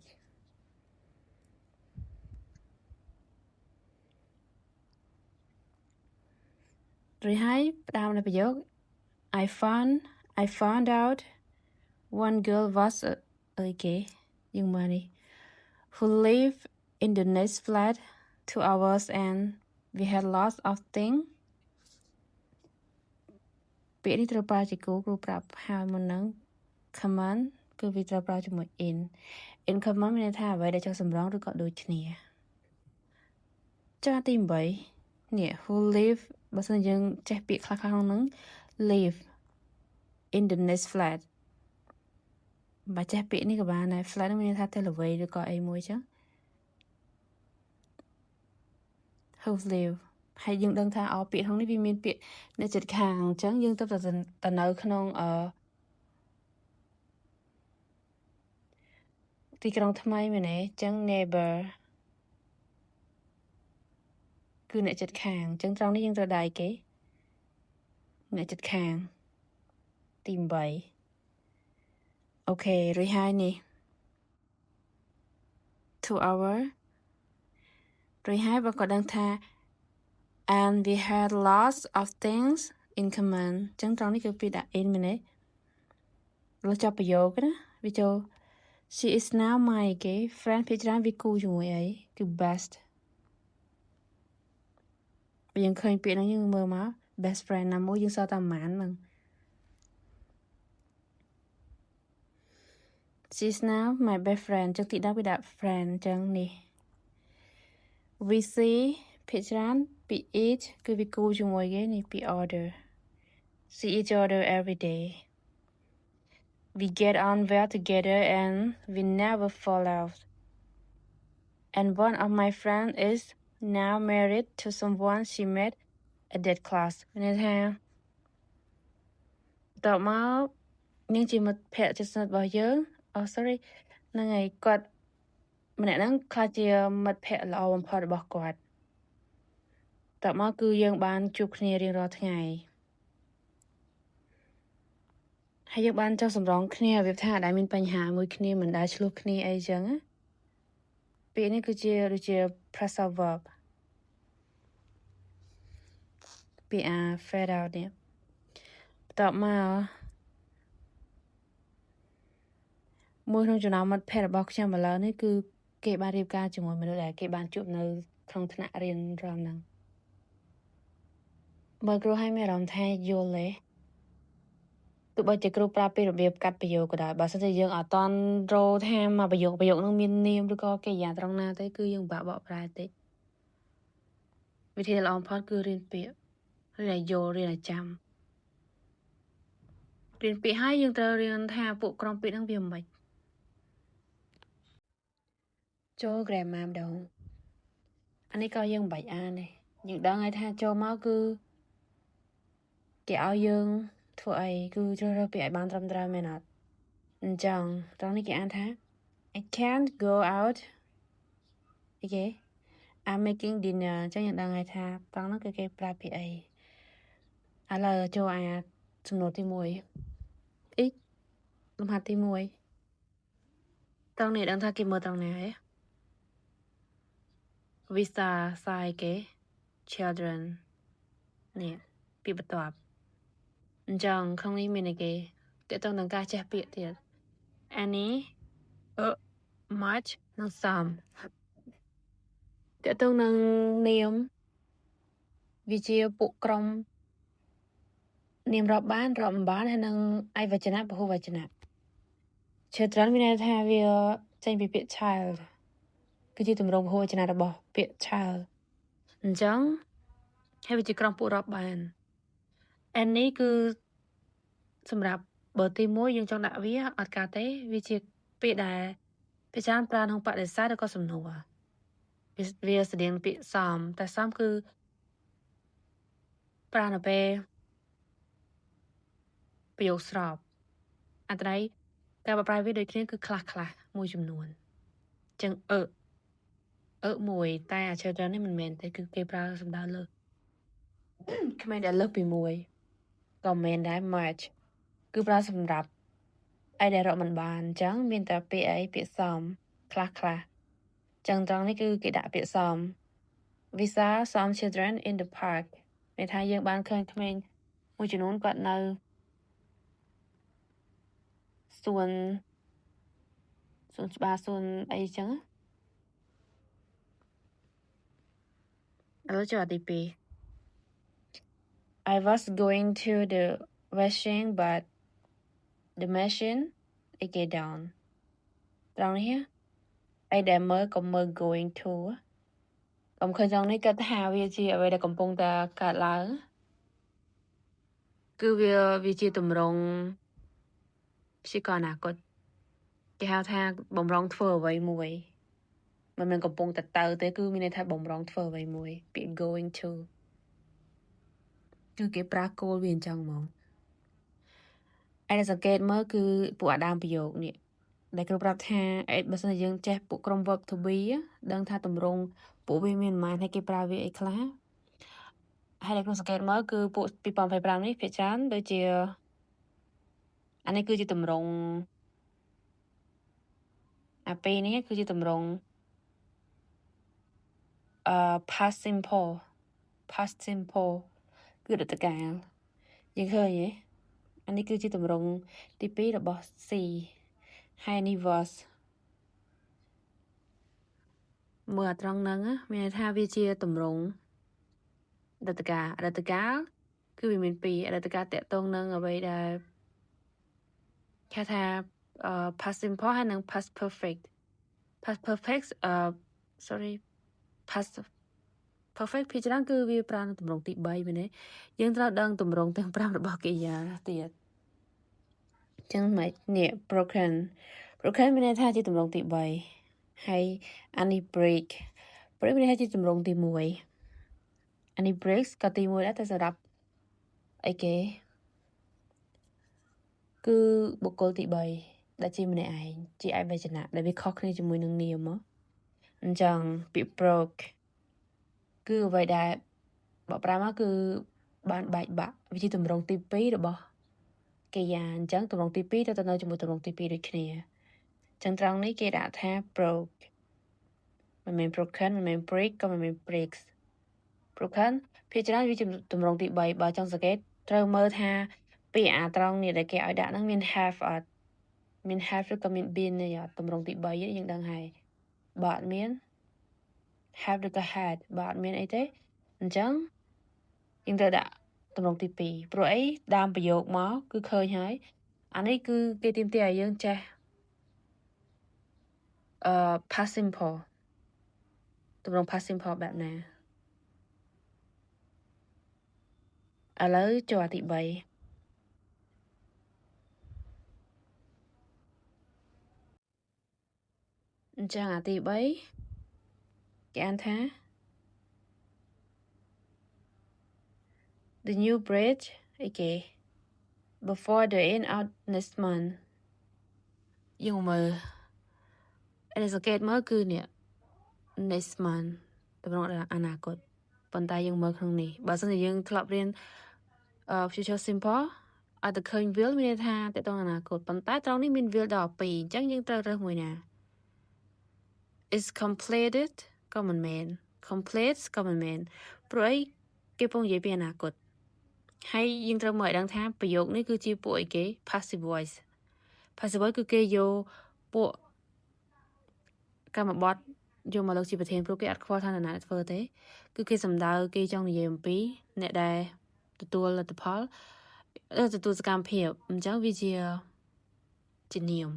រួចហើយផ្ដើមនៅប្រយោគ I found out one girl was អីគេយើងមើលនេះ who live in the next flat to ours, and we had lots of things ពាក្យនេះត្រូវប្រើជាគូគ្រូប្រាប់ហើយមុនហ្នឹង common គឺវាត្រូវប្រើជាមួយ in in common មានន័យថាអ្វីដែលចុះសម្រងឬក៏ដូចគ្នាចាទី8នេះ who live បើសិនយើងចេះពាក្យខ្លះៗក្នុងហ្នឹង live in the next flat បើចេះពាក្យនេះក៏បានដែរ flat ហ្នឹងមានន័យថាទល្វីឬក៏អីមួយចឹង who live ហើយយើងដឹងថាអពាក្យក្នុងនេះវាមានពាក្យនៅចិត្តខាងអញ្ចឹងយើងទៅតែនៅក្នុងអឺទីក្រុងថ្មីមែនទេអញ្ចឹង neighbor គឺអ្នកចិត្តខាងអញ្ចឹងត្រង់នេះយើងត្រូវដាក់អីគេអ្នកចិត្តខាងទី8 okay រួចហើយនេះ to our រួចហើយបើក៏ដឹងថា and we had lots of things In common អញ្ចឹងត្រង់នេះគឺពាក្យដាក់ in មែនទេលុះចប់ប្រយោគណាវាចូល She is now my គេ friend ភាគច្រើនវាគូជាមួយអីគឺ best បើយើងឃើញពាក្យហ្នឹងយើងមើលមក best friend ណាមួយយើងសល់តែប្រហែលហ្នឹង She's now my best friend ចឹងទី10វាដាក់ friend ចឹងនេះ we see ភាគច្រើនពី each គឺវាគូជាមួយគេនេះពី other see each other every day. We get on well together and we never fall out, and one of my friends is now married to someone she met at that class. មានន័យថាបន្ទាប់មកនាងជាមិត្តភក្តិជិតស្និទ្ធរបស់យើងអូ sorry ហ្នឹងហើយគាត់ម្នាក់ហ្នឹងខ្លះជាមិត្តភក្តិល្អបំផុតរបស់គាត់តមកគឺយើងបានជួបគ្នារៀងរាល់ថ្ងៃហើយយើងបានចុះសម្រងគ្នារបៀបថាដែលមានបញ្ហាមួយគ្នាមិនដែលឆ្លោះគ្នាអីចឹងណាពាក្យនេះគឺជាដូចជា phrasal verb ពាក្យអា fade out នេះបន្ទាប់មកមួយក្នុងចំណោមមិត្តភក្តិរបស់ខ្ញុំឥឡូវនេះគឺគេបានរៀបការជាមួយមនុស្សដែលគេបានជួបនៅក្នុងថ្នាក់រៀនរំហ្នឹងបើគ្រូឲ្យមានអារម្មណ៍ថាយល់ទេទោះបីជាគ្រូប្រាប់ពីរបៀបកាត់ប្រយោគក៏ដោយបើសិនជាយើងអត់តន់រោថាមកប្រយោគប្រយោគហ្នឹងមាននាមឬក៏កិរិយាត្រង់ណាទេគឺយើងពិបាកបកប្រែតិចវិធីល្អបំផុតគឺរៀនពាក្យរៀនឲ្យយល់រៀនឲ្យចាំរៀនពាក្យហើយយើងត្រូវរៀនថាពួកក្រុមពាក្យហ្នឹងវាមិនចូល grammar ម្ដងអានេះក៏យើងមិនបាច់អានទេយើងដឹងហើយថាចូលមកគឺគេឲ្យយើងធ្វើអីគឺជ្រើសរើសពាក្យឲ្យបានត្រឹមត្រូវមែនអត់អញ្ចឹងត្រង់នេះគេអានថា I can't go out អីគេ I'm making dinner. អញ្ចឹងយើងដឹងហើយថាត្រង់ហ្នឹងគឺគេប្រើពាក្យអីឥឡូវចូលអាសំណួរទី1អ៊ីលំហាត់ទី1ត្រង់នេះដឹងថាគេមើលត្រង់ណាហ៎ We saw សាយគេ children នេះពាក្យបន្ទាប់អញ្ចឹងក្នុងនេះមានអីគេតើតើនឹងការចេះពាក្យទៀត any, a, much និង some តើតើនឹងនាមវាជាពួកក្រុមនាមរាប់បានរាប់មិនបានហើយនឹងឯកវចនៈពហុវចនៈ children មានន័យថាវាចេញពីពាក្យ child គឺជាទម្រង់ពហុវចនៈរបស់ពាក្យ child អញ្ចឹងហើយវាជាក្រុមពួករាប់បាន any គឺសម្រាប់បើទី1យើងចង់ដាក់វាអត់កើតទេវាជាពាក្យដែលភាគច្រើនប្រើក្នុងបដិសេធឬក៏សំណួរវាស្តៀងពាក្យ some តែ some គឺប្រើនៅពេលប្រយោគស្របអត្ថន័យការបកប្រែវាដូចគ្នាគឺខ្លះខ្លះមួយចំនួនចឹង a a មួយតែអា children នេះមិនមែនទេគឺគេប្រើសំដៅលើក្មេងដែលលើសពីមួយក៏មិនមែនដែរ much គឺប្រើសម្រាប់អីដែលរកមិនបានអញ្ចឹងមានតែពាក្យអីពាក្យ some ខ្លះខ្លះចឹងត្រង់នេះគឺគេដាក់ពាក្យ some. We saw some children in the park. មានថាយើងបានឃើញក្មេងមួយចំនួនគាត់នៅសួនសួនច្បារសួនអីចឹងឥឡូវចូលទី2 I was going to the washing, but the machine អីគេ down ត្រង់នេះអីដែលមើលកុំមើល going to កុំឃើញត្រង់នេះគិតថាវាជាអ្វីដែលកំពុងតែកើតឡើងគឺវាវាជាទម្រង់ព្យាករណ៍អនាគតគេហៅថាបំរុងធ្វើអ្វីមួយមិនមែនកំពុងតែទៅទេគឺមានន័យថាបំរុងធ្វើអ្វីមួយពាក្យ going to គឺគេប្រើគោលវាអញ្ចឹងហ្មងឯដែលសង្កេតមើលគឺពួកអាដើមប្រយោគនេះដែលគ្រូប្រាប់ថាអេបើសិនជាយើងចេះពួកក្រុម verb to be ដឹងថាទម្រង់ពួកវាមានប៉ុន្មានហើយគេប្រើវាអីខ្លះហើយដែលគ្រូសង្កេតមើលគឺពួក2025នេះភាគច្រើនដូចជាអានេះគឺជាទម្រង់អាពេលនេះគឺជាទម្រង់អឺ past simple past simple គឺរដ្ឋកាល យើងឃើញទេអានេះគឺជាទម្រង់ទី2របស់ C ហើយនេះ was មើលអាត្រង់ហ្នឹងមានន័យថាវាជាទម្រង់អតីតកាលអតីតកាលគឺវាមានពីរអតីតកាលតាក់ទងនឹងអ្វីដែលគេថា past simple ហើយនិង past perfect past perfect sorry past perfect ភាគច្រើនគឺវាប្រើនៅទម្រង់ទី3មែនទេយើងត្រូវដឹងទម្រង់ទាំង5របស់កិរិយាទៀតចឹងមិននេះ broken broken មានន័យថាជាទម្រង់ទី3ហើយអានេះ break break មានន័យថាជាទម្រង់ទី1អានេះ breaks ក៏ទី1ដែរតែសម្រាប់អីគេគឺបុគ្គលទី3ដែលជាម្នាក់ឯងជាឯកវចនៈដែលវាខុសគ្នាជាមួយនឹងនាមអញ្ចឹងពាក្យ broke គឺអ្វីដែលបកប្រែមកគឺបានបែកបាក់វាជាទម្រង់ទី2របស់កិរិយាអញ្ចឹងទម្រង់ទី2ទៅទៅនៅជាមួយទម្រង់ទី2ដូចគ្នាអញ្ចឹងត្រង់នេះគេដាក់ថា broke មិនមែន broken មិនមែន break ក៏មិនមែន breaks broken ភាគច្រើនវាជាទម្រង់ទី3បើចង់សង្កេតត្រូវមើលថាពីអាត្រង់នេះដែលគេឲ្យដាក់ហ្នឹងមាន have អត់មាន have ឬក៏មាន been ទេអត់ទម្រង់ទី3យើងដឹងហើយបើអត់មាន have ឬក៏ had បើអត់មានអីទេអញ្ចឹងយើងត្រូវដាក់ទម្រង់ទី2ព្រោះអីដើមប្រយោគមកគឺឃើញហើយអានេះគឺគេទាមទារឲ្យយើងចេះpast simple ទម្រង់ past simple បែបណាឥឡូវចូលអាទី3អញ្ចឹងអាទី3គេអានថា the new bridge អីគេ before the end of next month យើងមើលអីសង្កេតមើលគឺនេះ next month តម្រង់អនាគតប៉ុន្តែយើងមើលក្នុងនេះបើសិនជាយើងធ្លាប់រៀន future simple អត់ទៅឃើញ will មានន័យថាតទៅអនាគតប៉ុន្តែត្រង់នេះមាន will ដល់2អញ្ចឹងយើងត្រូវរើសមួយណា is completed ក៏មិនមែន complete ក៏មិនមែនព្រោះអីគេពងនិយាយពីអនាគតហើយយើងត្រូវមើលឲ្យដឹងថាប្រយោគនេះគឺជាពួកអីគេ passive voice passive voice គឺគេយកពួកកម្មបត្តិយកមកលើកជាប្រធានព្រោះគេអត់ខ្វល់ថានរណាធ្វើទេគឺគេសំដៅគេចង់និយាយអំពីអ្នកដែលទទួលលទ្ធផលទទួលសកម្មភាពអញ្ចឹងវាជាជានាម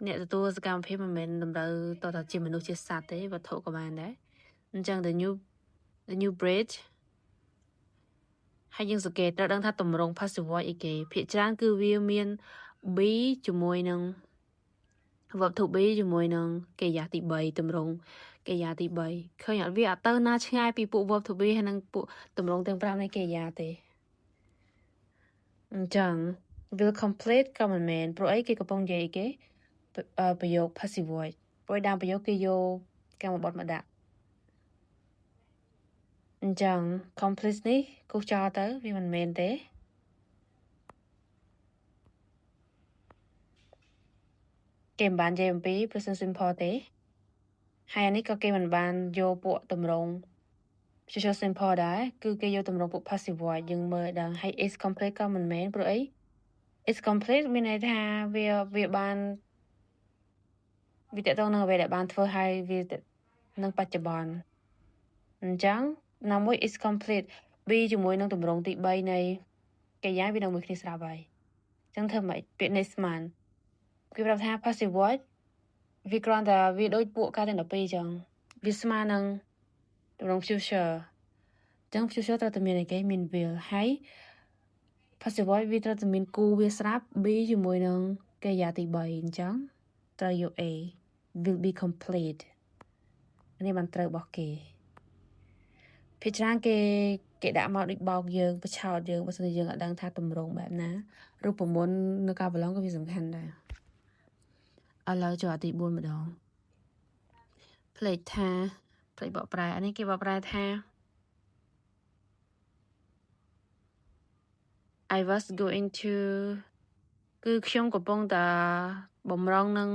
អ្នកទទួលសកម្មភាពមិនមែនតម្រូវតើតជាមនុស្សជាសត្វទេវត្ថុក៏បានដែរអញ្ចឹង the new bridge ហើយយើងសង្កេតត្រូវដឹងថាទម្រង់ passive voice អីគេភាគច្រើនគឺវាមាន be ជាមួយនឹង verb to be ជាមួយនឹងកិរិយាទី3ទម្រង់កិរិយាទី3ឃើញអត់វាអត់ទៅណាឆ្ងាយពីពួក verb to be ហើយនិងពួកទម្រង់ទាំង5នៃកិរិយាទេអញ្ចឹង will complete ក៏មិនមែនព្រោះអីគេកំពុងនិយាយគេប្រយោគ passive voice ព្រោះដើមប្រយោគគេយកកម្មបត្តិមកដាក់អញ្ចឹង complete នេះគូសចោលទៅវាមិនមែនទេគេមិនបាននិយាយអំពី present simple ទេហើយអានេះក៏គេមិនបានយកពួកទម្រង់ future simple ដែរគឺគេយកទម្រង់ពួក passive voice យើងមើលឲ្យដឹងហើយ is complete ក៏មិនមែនព្រោះអី is complete មានន័យថាវាវាបានវាតទៅនឹងអ្វីដែលបានធ្វើឲ្យវានឹងបច្ចុប្បន្នអញ្ចឹងណាមួយ is complete be ជាមួយនឹងទម្រង់ទី3នៃកិរិយាវានឹងមួយគ្នាស្រាប់ហើយអញ្ចឹងធ្វើម៉េចពាក្យ next month គេប្រាប់ថា passive voice វាគ្រាន់តែវាដូចពួកកាលទាំង12អញ្ចឹងវាស្មើនឹងទម្រង់ future អញ្ចឹង future ត្រូវតែមានអីគេមាន will ហើយ passive voice វាត្រូវតែមានគូវាស្រាប់ be ជាមួយនឹងកិរិយាទី3អញ្ចឹងត្រូវយក A will be complete នេះបានត្រូវរបស់គេភាគច្រើនគេគេដាក់មកដូចបោកយើងបញ្ឆោតយើងបើសិនជាយើងអត់ដឹងថាទម្រង់បែបណារូបមន្តនៅការប្រឡងក៏វាសំខាន់ដែរឥឡូវចូលអាទី4ម្ដងផ្លេចថាផ្លេចបកប្រែអានេះគេបកប្រែថា I was going to គឺខ្ញុំកំពុងតែបំរុងនឹង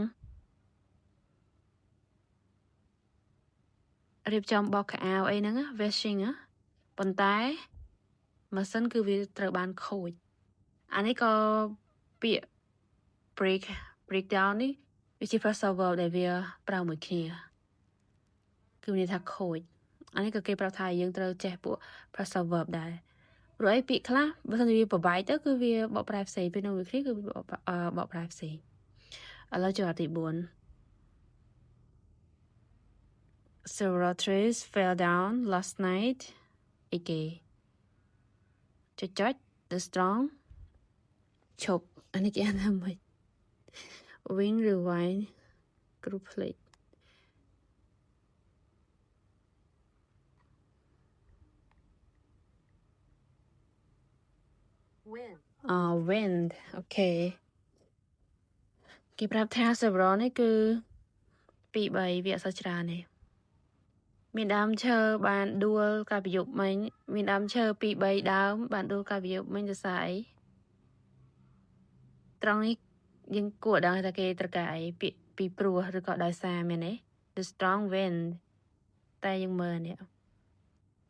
រៀបចំបោកខោអាវអីហ្នឹង washing ប៉ុន្តែ ម៉ាស៊ីនគឺវាត្រូវបានខូចអានេះក៏ពាក្យ break down នេះវាជា phrasal verb ដែលវាប្រើមួយគ្នាគឺមានន័យថាខូចអានេះក៏គេប្រាប់ថាយើងត្រូវចេះពួក phrasal verb ដែរព្រោះអីពាក្យខ្លះបើសិនជាវាប្របែកទៅគឺវាបកប្រែផ្សេងពេលនៅមួយគ្នាគឺបកប្រែផ្សេងឥឡូវចូលទី4 Several trees fell down last night អីគេចុចចុច the strong ឈប់អានេះគេអានថាម៉េច wing rewind គ្រូភ្លេច Wind. អ wind. Okay គេប្រាប់ថា several នេះគឺ2 3វាអក្សរច្រើនទេមានដើមឈើបានដួលកាលពីយប់មិញមានដើមឈើ2 3ដើមបានដួលកាលពីយប់មិញដោយសារអីត្រង់នេះយើងគួរដឹងថាគេត្រូវការអីពាក្យពីព្រោះឬក៏ដោយសារមែនទេ the strong wind តែយើងមើលនេះ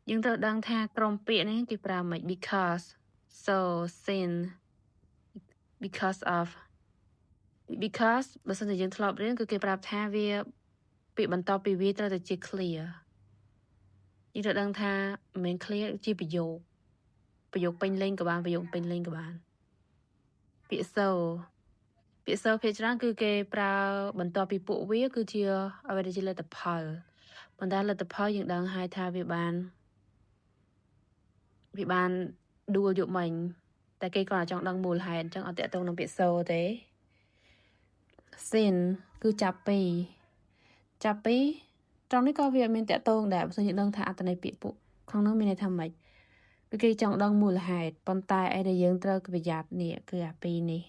យើងត្រូវដឹងថាក្រុមពាក្យនេះគេប្រើមិន because, so, since, because of. Because បើសិនជាយើងធ្លាប់រៀនគឺគេប្រាប់ថាវាពាក្យបន្ទាប់ពីវាត្រូវតែជា ឃ្លា យើងត្រូវដឹងថាមិនមែន ឃ្លា ជាប្រយោគប្រយោគពេញលេញក៏បានប្រយោគពេញលេញក៏បានពាក្យ so ពាក្យ so ភាគច្រើនគឺគេប្រើបន្ទាប់ពីពួកវាគឺជាអ្វីដែលជាលទ្ធផលប៉ុន្តែលទ្ធផលយើងដឹងហើយថាវាបានវាបានដួលយកមិញតែគេគ្រាន់តែចង់ដឹងមូលហេតុអញ្ចឹងអត់តាក់ទងនឹងពាក្យ so ទេ since គឺចាប់ពីចាប់ពីត្រង់នេះក៏វាអត់មានតាក់ទងដែរបើសិនយើងដឹងថាអត្ថន័យពាក្យពួកក្នុងនោះមានន័យថាម៉េចគឺគេចង់ដឹងមូលហេតុប៉ុន្តែអីដែលយើងត្រូវប្រយ័ត្ននេះគឺអាពីរនេះ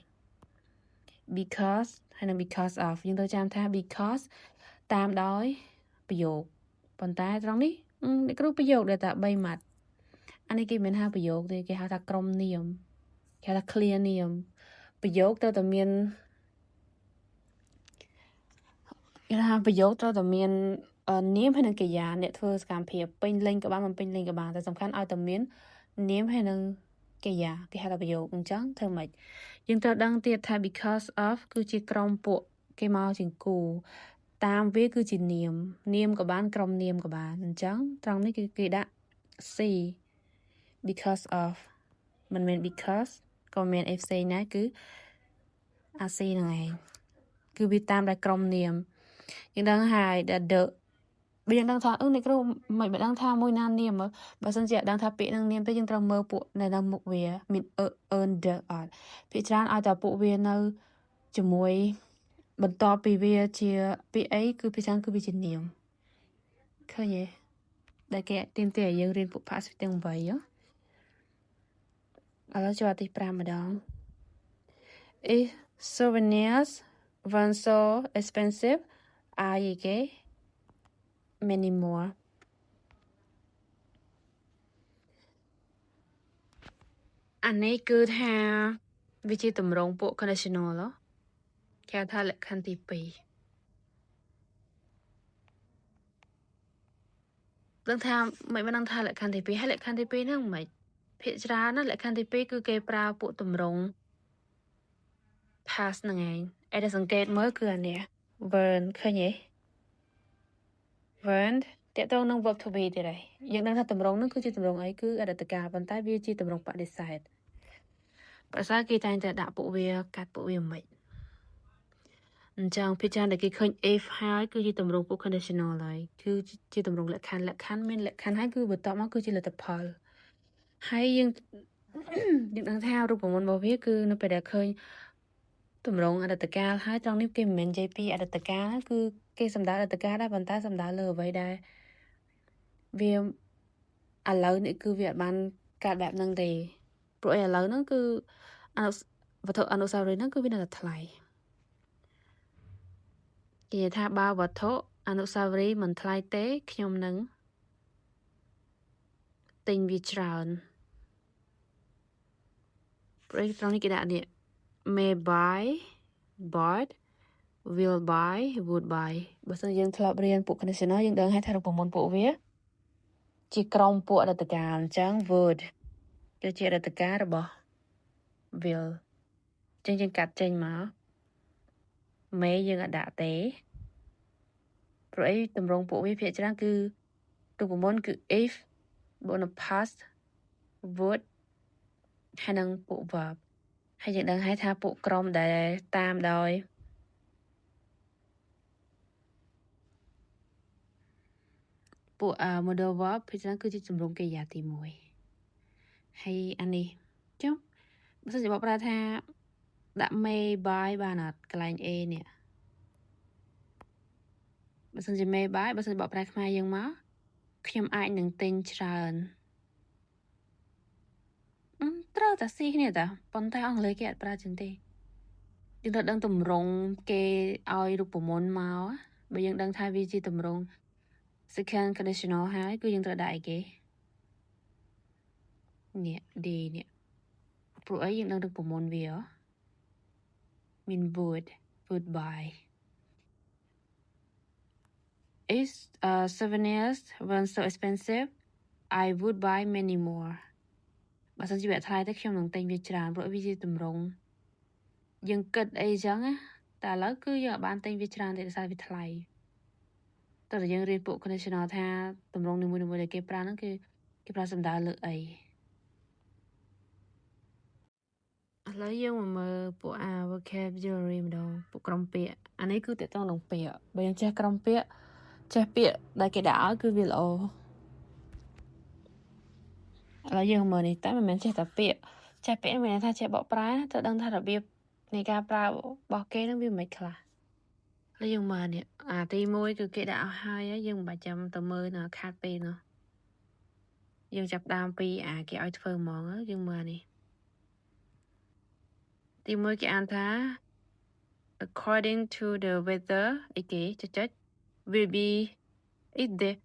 because ហើយនិង because of យើងត្រូវចាំថា because តាមដោយប្រយោគប៉ុន្តែត្រង់នេះអ្នកគ្រូប្រយោគដែលតែ3ម៉ាត់អានេះគេមិនហៅប្រយោគទេគេហៅថាក្រុមនាមគេហៅថា ឃ្លា នាមប្រយោគត្រូវតែមានគេថាប្រយោគត្រូវតែមាននាមហើយនិងកិរិយាអ្នកធ្វើសកម្មភាពពេញលេញក៏បានមិនពេញលេញក៏បានតែសំខាន់ឲ្យតែមាននាមហើយនិងកិរិយាគេហៅថាប្រយោគអញ្ចឹងធ្វើម៉េចយើងត្រូវដឹងទៀតថា because of គឺជាក្រុមពួកគេមកជាគូតាមវាគឺជានាមនាមក៏បានក្រុមនាមក៏បានអញ្ចឹងត្រង់នេះគឺគេដាក់ C because of មិនមែន because ក៏មានអីផ្សេងដែរគឺអា C ហ្នឹងឯងគឺវាតាមតែក្រុមនាមយើងដឹងហើយដែល the បើយើងដឹងថាអឺអ្នកគ្រូមិនមិនដឹងថាមួយណានាមបើសិនជាអត់ដឹងថាពាក្យនឹងនាមទេយើងត្រូវមើលពួកនៅនៅមុខវាមាន a an the អត់ភាគច្រើនឲ្យតែពួកវានៅជាមួយបន្ទាប់ពីវាជាពាក្យអីគឺភាគច្រើនគឺវាជានាមឃើញទេដែលគេទាមទារឲ្យយើងរៀនពួក past ទាំង8ហ៎ឥឡូវចូលទី5ម្ដង If souvenirs weren't so expensive, I គេ many more អានេះគឺថាវាជាតម្រងពួក conditional ហ៎គេហៅថាលក្ខខណ្ឌទី2ដឹងថាមិនមិនដឹងថាលក្ខខណ្ឌទី2ហើយលក្ខខណ្ឌទី2ហ្នឹងមិនភាគច្រើនណាលក្ខខណ្ឌទី2គឺគេប្រើពួកតម្រង past ហ្នឹងឯងឯដែលសង្កេតមើលគឺអានេះ weren't ឃើញទេ weren't តកតងនឹង verb to be ទៀតហើយយើងដឹងថាតម្រងហ្នឹងគឺជាតម្រងអីគឺអតីតកាលប៉ុន្តែវាជាតម្រងបដិសេធប្រសើរគេតែងតែដាក់ពួកវាកាត់ពួកវាមិនអញ្ចឹងភាគច្រើនដែលគេឃើញ if ហើយគឺជាតម្រងពួក conditional ហើយគឺជាតម្រងលក្ខខណ្ឌលក្ខខណ្ឌមានលក្ខខណ្ឌហើយគឺបន្ទាប់មកគឺជាលទ្ធផលហើយយើងយើងដឹងថារូបមន្តរបស់វាគឺនៅពេលដែលឃើញទម្រង់អតីតកាលហើយត្រង់នេះគេមិនមែននិយាយពីអតីតកាលគឺគេសំដៅអតីតកាលដែរប៉ុន្តែសំដៅលើអ្វីដែលវាឥឡូវនេះគឺវាអត់បានកើតបែបហ្នឹងទេព្រោះអីឥឡូវហ្នឹងគឺអនុវត្ថុអនុស្សាវរីយ៍ហ្នឹងគឺវានៅតែថ្លៃគេនិយាយថាបើវត្ថុអនុស្សាវរីយ៍មិនថ្លៃទេខ្ញុំនឹងទិញវាច្រើនព្រោះត្រង់នេះគេដាក់នេះ may buy, bought, will buy, would buy បើសិនយើងធ្លាប់រៀនពួក conditional យើងដឹងហើយថារូបមន្តពួកវាជាក្រុមពួកអតីតកាលអញ្ចឹង would គឺជាអតីតកាលរបស់ will ចឹងយើងកាត់ចេញមក may យើងអត់ដាក់ទេព្រោះអីទម្រង់ពួកវាភាគច្រើនគឺរូបមន្តគឺ if បូកនឹង past would ហើយនឹងពួក verb ហើយយើងដឹងហើយថាពួកក្រុមដែលតាមដោយពួក modal verb ភាគច្រើនគឺជាទម្រង់កិរិយាទី1ហើយអានេះចុះបើសិនជាបកប្រែថាដាក់ may buy បានអត់កន្លែង A នេះបើសិនជា may buy បើសិនជាបកប្រែខ្មែរយើងមកខ្ញុំអាចនឹងទិញច្រើនត្រូវតែស៊ីគ្នាតាប៉ុន្តែអង់គ្លេសគេអត់ប្រើចឹងទេយើងត្រូវដឹងទម្រង់គេឲ្យរូបមន្តមកបើយើងដឹងថាវាជាទម្រង់ second conditional ហើយគឺយើងត្រូវដាក់អីគេនេះ D នេះព្រោះអីយើងដឹងរូបមន្តវាមាន would buy. If souvenirs weren't so expensive, I would buy many more. បើសិនជាវាថ្លៃទៅខ្ញុំនឹងទិញវាច្រើនព្រោះវាជាទម្រង់យើងគិតអីចឹងណាតែឥឡូវគឺយើងអត់បានទិញវាច្រើនទេដោយសារវាថ្លៃតើយើងរៀនពួក conditional ថាទម្រង់នីមួយៗដែលគេប្រើហ្នឹងគឺគេប្រើសំដៅលើអីឥឡូវយើងមកមើលពួកអា vocabulary ម្ដងពួកក្រុមពាក្យអានេះគឺតកតងនឹងពាក្យបើយើងចេះក្រុមពាក្យចេះពាក្យដែលគេដាក់ឲ្យគឺវាល្អឥឡូវយើងមើលនេះតែមិនមែនចេះតែពាក្យចេះពាក្យមិនមែនថាចេះបកប្រែទៅដឹងថារបៀបនៃការប្រើរបស់គេនឹងវាមិនខ្លះឥឡូវយើងមើលនេះអាទី1គឺគេដាក់ឲ្យហើយយើងមិនបាច់ចាំទៅមើលនៅខាតពេលនោះយើងចាប់ដើមពីអាគេឲ្យធ្វើហ្មងយើងមើលនេះទី1គេអានថា according to the weather អីគេចុចចុច will be is there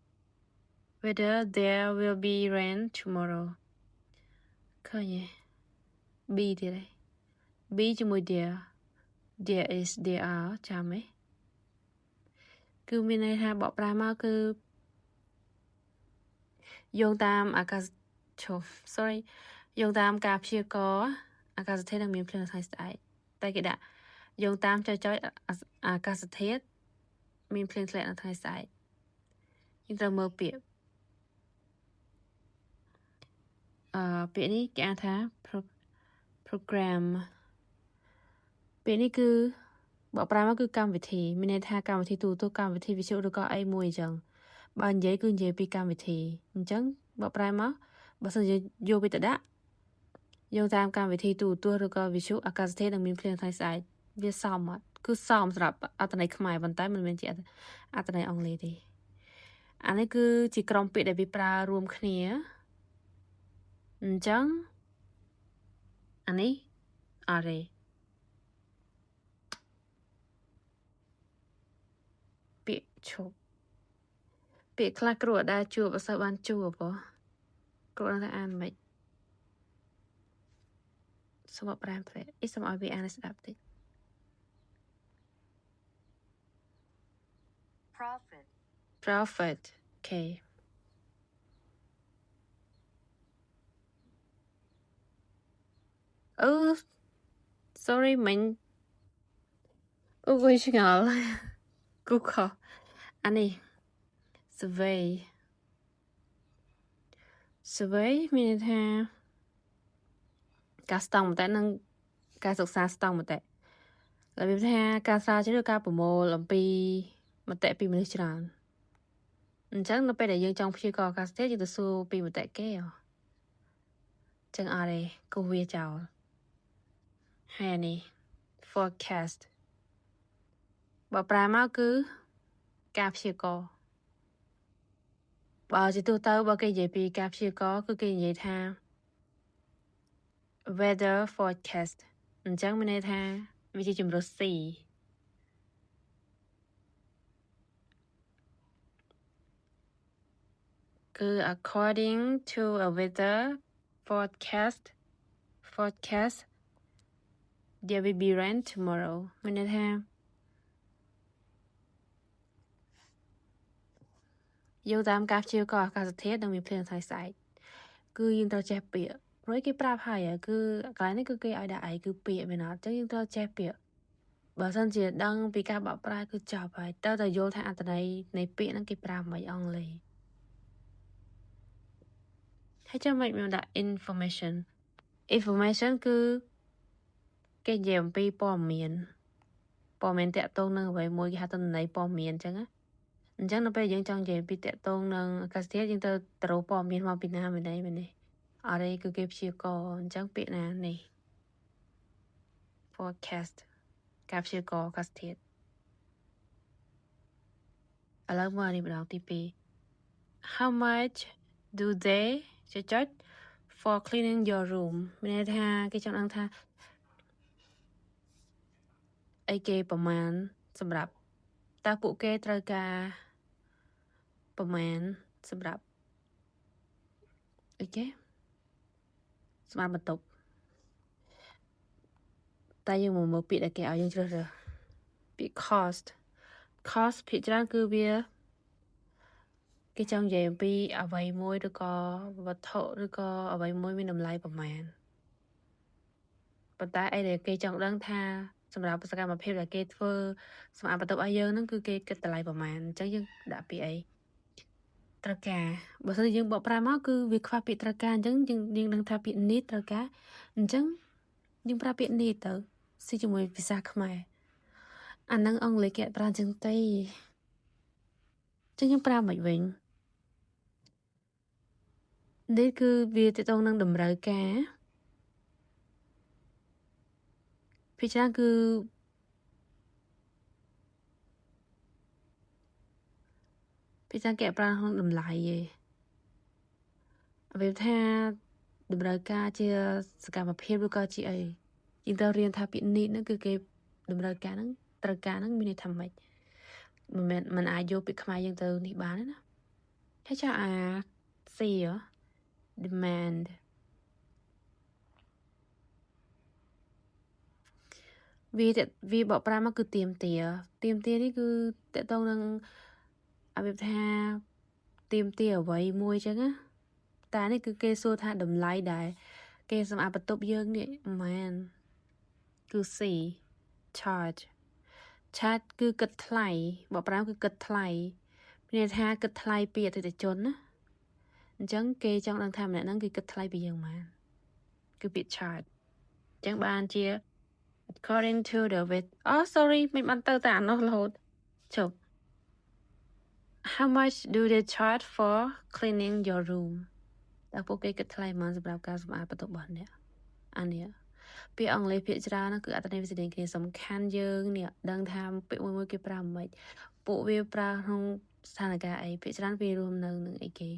whether there will be rain tomorrow ឃើញទេ be ទៀតទេ be ជាមួយ there, there is, there are ចាំទេគឺមានន័យថាបកប្រែមកគឺយោងតាមអាកាសឈប់ sorry យោងតាមការព្យាករណ៍អាកាសធាតុនឹងមានភ្លៀងថ្ងៃស្អែកតែគេដាក់យោងតាមចុចចុចអាកាសធាតុមានភ្លៀងធ្លាក់នៅថ្ងៃស្អែកយើងត្រូវមើលពាក្យអឺពាក្យនេះគេអានថា program ពាក្យនេះគឺបកប្រែមកគឺកម្មវិធីមានន័យថាកម្មវិធីទូរទស្សន៍កម្មវិធីវិទ្យុឬក៏អីមួយអញ្ចឹងបើនិយាយគឺនិយាយពីកម្មវិធីអញ្ចឹងបកប្រែមកបើសិនជាយកវាទៅដាក់យោងតាមកម្មវិធីទូរទស្សន៍ឬក៏វិទ្យុអាកាសធាតុនឹងមានភ្លៀងថ្ងៃស្អែកវាសមអត់គឺសមសម្រាប់អត្ថន័យខ្មែរប៉ុន្តែមិនមែនជាអត្ថន័យអង់គ្លេសទេអានេះគឺជាក្រុមពាក្យដែលវាប្រើរួមគ្នាអញ្ចឹងអានេះអត់ទេពាក្យឈប់ពាក្យខ្លះគ្រូអត់ដែលជួបអត់សូវបានជួបហ៎គ្រូអត់ថាអានមិនសូមប្រាំផ្លែអីសូមឲ្យវាអានឲ្យស្ដាប់តិច Profit. Profit, okay. អឺ sorry មិញអូយឆ្ងល់គូខអានេះ survey survey មានន័យថាការស្ទង់មតិនិងការសិក្សាស្ទង់មតិរបៀបថាការស្រាវជ្រាវការប្រមូលអំពីមតិពីមនុស្សច្រើនអញ្ចឹងនៅពេលដែលយើងចង់ព្យាករណ៍អាកាសធាតុយើងទៅសួរពីមតិគេហ៎ចឹងអត់ទេគូសវាចោលហើយអានេះ forecast បើប្រែមកគឺការព្យាករណ៍បើជាទូទៅបើគេនិយាយពីការព្យាករណ៍គឺគេនិយាយថា weather forecast អញ្ចឹងមានន័យថាវាជាជម្រើស C គឺ according to a weather forecast, there will be rain tomorrow មានន័យថាយោងតាមការព្យាករណ៍អាកាសធាតុនឹងមានភ្លៀងថ្ងៃស្អែកគឺយើងត្រូវចេះពាក្យព្រោះ ព្រោះគេប្រាប់ហើយគឺកន្លែងនេះគឺគេឲ្យដាក់អីគឺពាក្យមែនអត់អញ្ចឹងយើងត្រូវចេះពាក្យបើសិនជាដឹងពីការបកប្រែគឺចប់ហើយតើតើយល់ថាអត្ថន័យនៃពាក្យហ្នឹងគេប្រើមិនអង់គ្លេសហើយចាំមិនមានដាក់ information information គឺគេនិយាយអំពីព័ត៌មានព័ត៌មានតាក់ទងនឹងអ្វីមួយគេហៅទិន្នន័យព័ត៌មានអញ្ចឹងណាអញ្ចឹងនៅពេលយើងចង់និយាយពីតាក់ទងនឹងអាកាសធាតុយើងត្រូវទៅរកព័ត៌មានមកពីណាមែនទេមែនទេអត់ទេគឺគេព្យាករអញ្ចឹងពាក្យណានេះ forecast ការព្យាករអាកាសធាតុឥឡូវមកនេះម្ដងទី2 How much do they ចុចចុច for cleaning your room មានន័យថាគេចង់ដឹងថាអីគេប្រមាណសម្រាប់តើពួកគេត្រូវការប្រមាណសម្រាប់អីគេសម្រាប់បន្ទប់តែយើងមកមើលពាក្យដែលគេឲ្យយើងជ្រើសរើសពាក្យ cost cost ភាគច្រើនគឺវាគេចង់និយាយអំពីអ្វីមួយឬក៏វត្ថុឬក៏អ្វីមួយមានតម្លៃប្រមាណប៉ុន្តែអីដែលគេចង់ដឹងថាសម្រាប់សកម្មភាពដែលគេធ្វើសម្រាប់បន្ទប់ឲ្យយើងហ្នឹងគឺគេគិតតម្លៃប្រមាណអញ្ចឹងយើងដាក់ពាក្យអីត្រូវការបើសិនជាយើងបកប្រែមកគឺវាខ្វះពាក្យត្រូវការអញ្ចឹងយើងយើងដឹងថាពាក្យ need ត្រូវការអញ្ចឹងយើងប្រើពាក្យ need ទៅស៊ីជាមួយភាសាខ្មែរអាហ្នឹងអង់គ្លេសគេអត់ប្រើអញ្ចឹងទេអញ្ចឹងយើងប្រើមិនវិញនេះគឺវាទាក់ទងនឹងតម្រូវការភាគច្រើនគឺភាគច្រើនគេប្រើក្នុងតម្លៃឯងវាថាតម្រូវការជាសកម្មភាពឬក៏ជាអីយើងត្រូវរៀនថាពាក្យ need ហ្នឹងគឺគេតម្រូវការហ្នឹងត្រូវការហ្នឹងមានន័យថាម៉េចមិនមែនមិនអាចយកពាក្យខ្មែរយើងទៅនេះបានទេណាហើយចាអា C demand វាវាបកប្រាមកគឺទៀមទាទៀមទានេះគឺតកតងនឹងអភិថាទៀមទាអ្វីមួយចឹងណាតែនេះគឺគេសួរថាតម្លៃដែលគេសម្អាតបន្ទប់យើងនេះប្រហែលគឺ C charge charge គឺគិតថ្លៃបកប្រាំគឺគិតថ្លៃមានន័យថាគិតថ្លៃពីអតិថិជនណាអញ្ចឹងគេចង់ដឹងថាម្នាក់ហ្នឹងគឺគិតថ្លៃពីយើងប៉ុន្មានគឺពាក្យ charge អញ្ចឹងបានជា according to the with oh sorry មិនបានទៅតែអានោះរហូតជប់ How much do they charge for cleaning your room តើពួកគេគិតថ្លៃប៉ុន្មានសម្រាប់ការសម្អាតបន្ទប់របស់អ្នកអានេះពាក្យអង់គ្លេសភាគច្រើនហ្នឹងគឺអត្ថន័យវាស្រដៀងគ្នាសំខាន់យើងនេះដឹងថាពាក្យមួយមួយគេប្រើមិនពួកវាប្រើក្នុងស្ថានភាពអីភាគច្រើនវារួមនៅនឹងអីគេ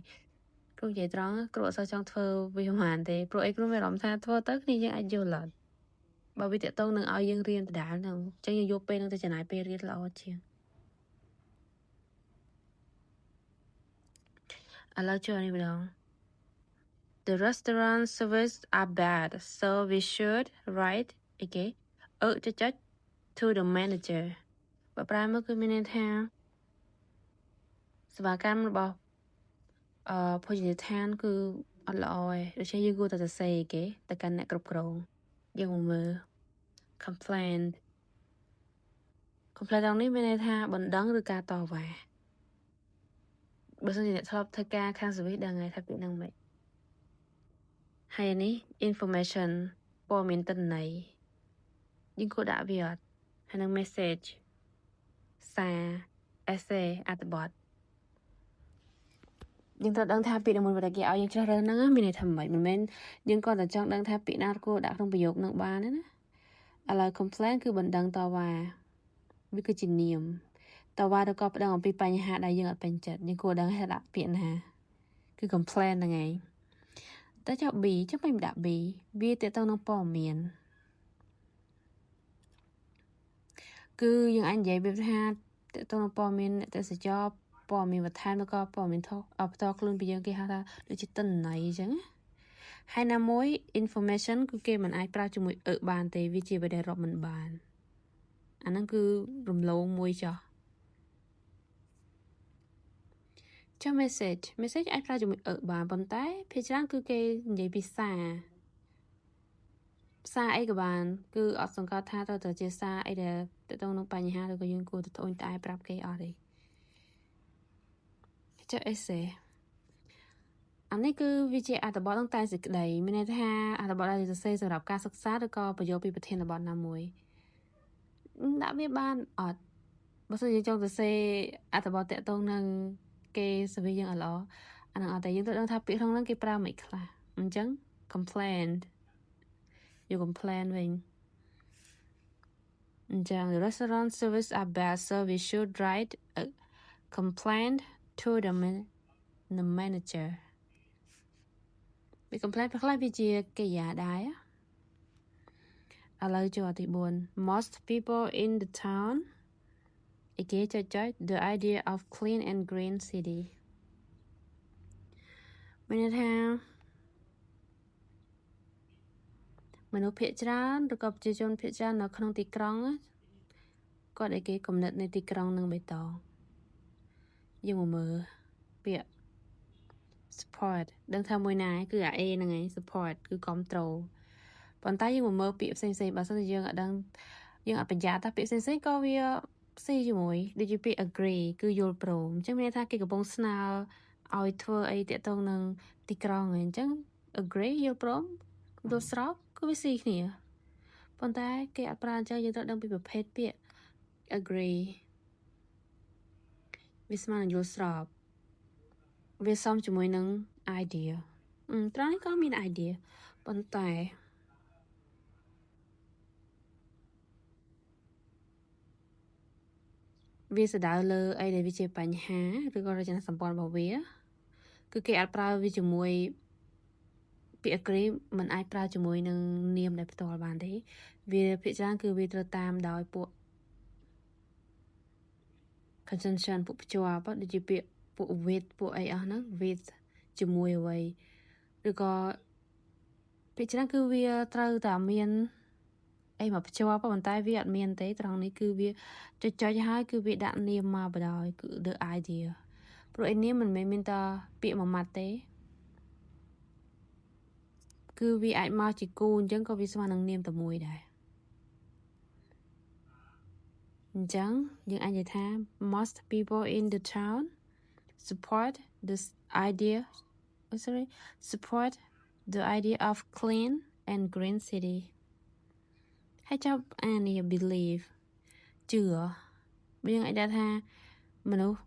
គ្រូនិយាយត្រង់គ្រូអត់សូវចង់ធ្វើវាហ្មងទេព្រោះអីគ្រូមានអារម្មណ៍ថាធ្វើទៅគ្នាយើងអាចយល់អត់បើវាតកតងនឹងឲ្យយើងរៀនដដែលហ្នឹងអញ្ចឹងយើងយកពេលហ្នឹងទៅចំណាយពេលរៀនល្អជាងឥឡូវចូលនេះម្ដង The restaurant service are bad, so we should write អីគេអឺចុចចុច to the manager បើប្រើមកគឺមានន័យថាសេវាកម្មរបស់អឺភោជនីយដ្ឋានគឺអត់ល្អឯងដូច្នេះយើងគួរតែសរសេរគេទៅកាន់អ្នកគ្រប់គ្រងយើងមកមើល complaint complaint ត្រង់នេះមានន័យថាបណ្ដឹងឬការតវ៉ាបើសិនជាអ្នកធ្លាប់ធ្វើការខាង service ដឹងហើយថាពាក្យហ្នឹងម៉េចហើយនេះ information ព័ត៌មានទិន្នន័យយើងគួរដាក់វាអត់ហើយនឹង message សារ essay អត្ថបទយើងត្រូវដឹងថាពាក្យមួយៗដែលគេឲ្យយើងជ្រើសរើសហ្នឹងមានន័យថាម៉េចមិនមែនយើងគ្រាន់តែចង់ដឹងថាពាក្យណាគួរដាក់ក្នុងប្រយោគហ្នឹងបានទេណាឥឡូវ complaint គឺបណ្ដឹងតវ៉ាវាគឺជានាមតវ៉ាឬក៏ប្តឹងអំពីបញ្ហាដែលយើងអត់ពេញចិត្តយើងគួរដឹងថាដាក់ពាក្យណាគឺ complaint ហ្នឹងឯងតែចុះ B ចុះមិនដាក់ B វាតទៅនឹងព័ត៌មានគឺយើងអាចនិយាយវាថាតទៅនឹងព័ត៌មានទេសចរព័ត៌មានបន្ថែមឬក៏ព័ត៌មានថផ្ទាល់ខ្លួនពីយើងគេហៅថាដូចជាទិន្នន័យអញ្ចឹងហើយណាមួយ information គឺគេមិនអាចប្រើជាមួយអឺបានទេវាជាអ្វីដែលរាប់មិនបានអាហ្នឹងគឺរំលងមួយចោះចុះ message message អាចប្រើជាមួយអឺបានប៉ុន្តែភាគច្រើនគឺគេនិយាយពីសារ សារអីក៏បានគឺអត់សង្កត់ថាត្រូវតែជាសារអីដែលទាក់ទងនឹងបញ្ហាឬក៏យើងគួរតែត្អូញត្អែប្រាប់គេអត់ទេចុះ essay អានេះគឺវាជាអត្ថបទនឹងតែសេចក្តីមានន័យថាអត្ថបទដែលសរសេរសម្រាប់ការសិក្សាឬក៏បញ្យល់ពីប្រធានបទណាមួយដាក់វាបានអត់បើសិនជាចង់សរសេរអត្ថបទទាក់ទងនឹងគេសវីយើងអត់ល្អអាហ្នឹងអត់តែយើងត្រូវដឹងថាពាក្យក្នុងហ្នឹងគេប្រើមិនខ្លះអញ្ចឹង complain យក complain វិញអញ្ចឹង the restaurant service are bad, so we should write a complaint to the manager. វា complain ខ្លះវាជាកិរិយាដែរឥឡូវចូលទី4 Most people in the town អីគេចុចចុច the idea of clean and green city មានន័យថាមនុស្សភាគច្រើនឬក៏ប្រជាជនភាគច្រើននៅក្នុងទីក្រុងគាត់ឲ្យគេគំនិតនៃទីក្រុងនឹងបៃតងយើងមកមើលពាក្យ support ដឹងថាមួយណាគឺអា A ហ្នឹងឯង support គឺ control ប៉ុន្តែយើងមកមើលពាក្យផ្សេងៗបើសិនជាយើងអត់ដឹងយើងអត់ប្រយ័ត្នថាពាក្យផ្សេងៗក៏វាស៊ីជាមួយដូចជាពាក្យ agree គឺយល់ព្រមអញ្ចឹងមានន័យថាគេកំពុងស្នើឲ្យធ្វើអីទាក់ទងនឹងទីក្រុងអញ្ចឹង agree យល់ព្រមយល់ស្របគឺវាស៊ីគ្នាប៉ុន្តែគេអត់ប្រើអញ្ចឹងយើងត្រូវដឹងពីប្រភេទពាក្យ agree វាស្មើនឹងយល់ស្របវាសមជាមួយនឹង idea ត្រង់នេះក៏មាន idea ប៉ុន្តែវាសដៅលើអីដែលវាជាបញ្ហាឬក៏រចនាសម្ព័ន្ធរបស់វាគឺគេអាចប្រើវាជាមួយពាក្យ agree มันអាចប្រើជាមួយនឹងនាមដែលផ្ទាល់បានទេវាភាគច្រើនគឺវាត្រូវតាមដោយពួក conjunction ពួកភ្ជាប់ដូចជាពាក្យពួក with ពួកអីអស់ហ្នឹង with ជាមួយអ្វីឬក៏ភាគច្រើនគឺវាត្រូវតែមានអីមកភ្ជាប់ប៉ុន្តែវាអត់មានទេត្រង់នេះគឺវាចុចចុចហើយគឺវាដាក់នាមមកបណ្ដោយគឺ the idea ព្រោះឯនាមមិនមែនមានតែពាក្យមួយម៉ាត់ទេគឺវាអាចមកជាគូអញ្ចឹងក៏វាស្មើនឹងនាមតែមួយដែរអញ្ចឹងយើងអាចនិយាយថា most people in the town support this idea, oh, sorry, support the idea of clean and green city. ហើយចាប់អានេះ believe ជឿយើងអាចដាក់ថាមនុស្ស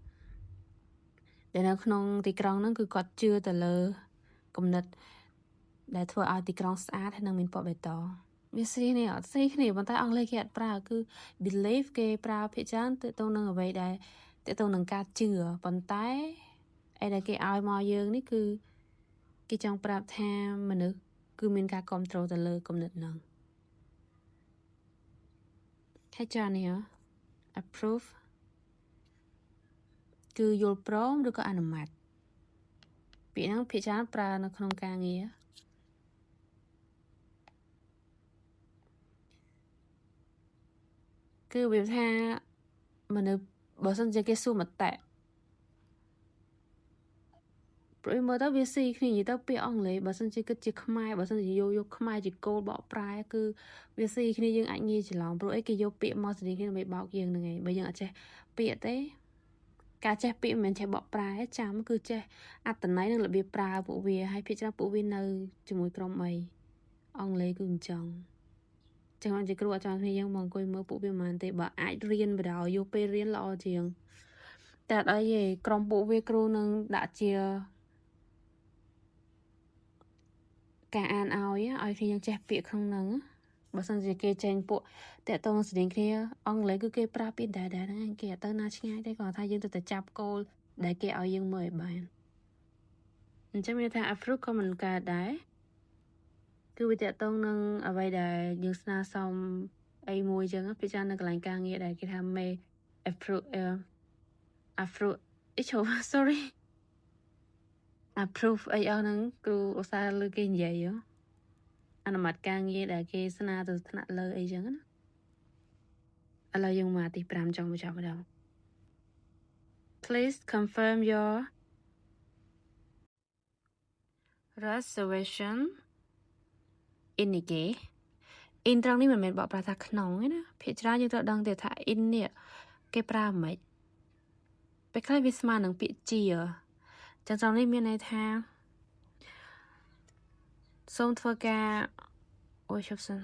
ដែលនៅក្នុងទីក្រុងហ្នឹងគឺគាត់ជឿទៅលើគំនិតដែលធ្វើឲ្យទីក្រុងស្អាតហើយនឹងមានពណ៌បៃតងវាស្រីគ្នាអត់ស្រីគ្នាប៉ុន្តែអង់គ្លេសគេអត់ប្រើគឺ believe គេប្រើភាគច្រើនទៅទៅនឹងអ្វីដែលទៅទៅនឹងការជឿប៉ុន្តែអីដែលគេឲ្យមកយើងនេះគឺគេចង់ប្រាប់ថាមនុស្សគឺមានការគ្រប់គ្រងទៅលើគំនិតហ្នឹងហើយចានេះ approve គឺយល់ព្រមឬក៏អនុម័តពាក្យហ្នឹងភាគច្រើនប្រើនៅក្នុងការងារគឺវាថាមនុស្សបើសិនជាគេសួរមតិព្រោះមើលទៅវាស៊ីគ្នានិយាយទៅពាក្យអង់គ្លេសបើសិនជាគិតជាខ្មែរបើសិនជាយកយកខ្មែរជាគោលបកប្រែគឺវាស៊ីគ្នាយើងអាចងាយច្រឡំព្រោះអីគេយកពាក្យមកស្តីគ្នាដើម្បីបោកយើងហ្នឹងឯងបើយើងអត់ចេះពាក្យទេការចេះពាក្យមិនមែនចេះបកប្រែចាំគឺចេះអត្ថន័យនិងរបៀបប្រើពួកវាហើយភាគច្រើនពួកវានៅជាមួយក្រុមអីអង់គ្លេសគឺអញ្ចឹងចឹងអត់ជាគ្រូអត់ចង់គ្នាយើងមកអង្គុយមើលពួកវាមិនបានទេបើអាចរៀនបណ្ដោយយកពេលរៀនល្អជាងតែអត់អីទេក្រុមពួកវាគ្រូនឹងដាក់ជាការអានឲ្យឲ្យគ្នាយើងចេះពាក្យក្នុងហ្នឹងបើសិនជាគេចេញពួកតាក់ទងស្រៀងគ្នាអង់គ្លេសគឺគេប្រើពាក្យដែរដែរហ្នឹងគេអត់ទៅណាឆ្ងាយទេគាត់ថាយើងទៅតែចាប់គោលដែលគេឲ្យយើងមើលឲ្យបានអញ្ចឹងមានថា approve ក៏មិនកើតដែរគឺវាតាក់ទងនឹងអ្វីដែលយើងស្នើសុំអីមួយអញ្ចឹងពិចារណានៅកន្លែងការងារដែលគេថា may approve approve អីចូល sorry approve អីអស់ហ្នឹងគ្រូឧស្សាហ៍លើគេនិយាយអនុម័តការងារដែលគេស្នើទៅថ្នាក់លើអីចឹងណាឥឡូវយើងមកទី5ចង់បញ្ចប់ម្ដង Please confirm your reservation in នេះគេ In ត្រង់នេះមិនមែនបកប្រែថាក្នុងទេណាភាគច្រើនយើងត្រូវដឹងទៀតថា in នេះគេប្រើមិនពេលខ្លះវាស្មើនឹងពាក្យជាចឹងត្រង់នេះមានន័យថាសូមធ្វើការអូយឈប់សិន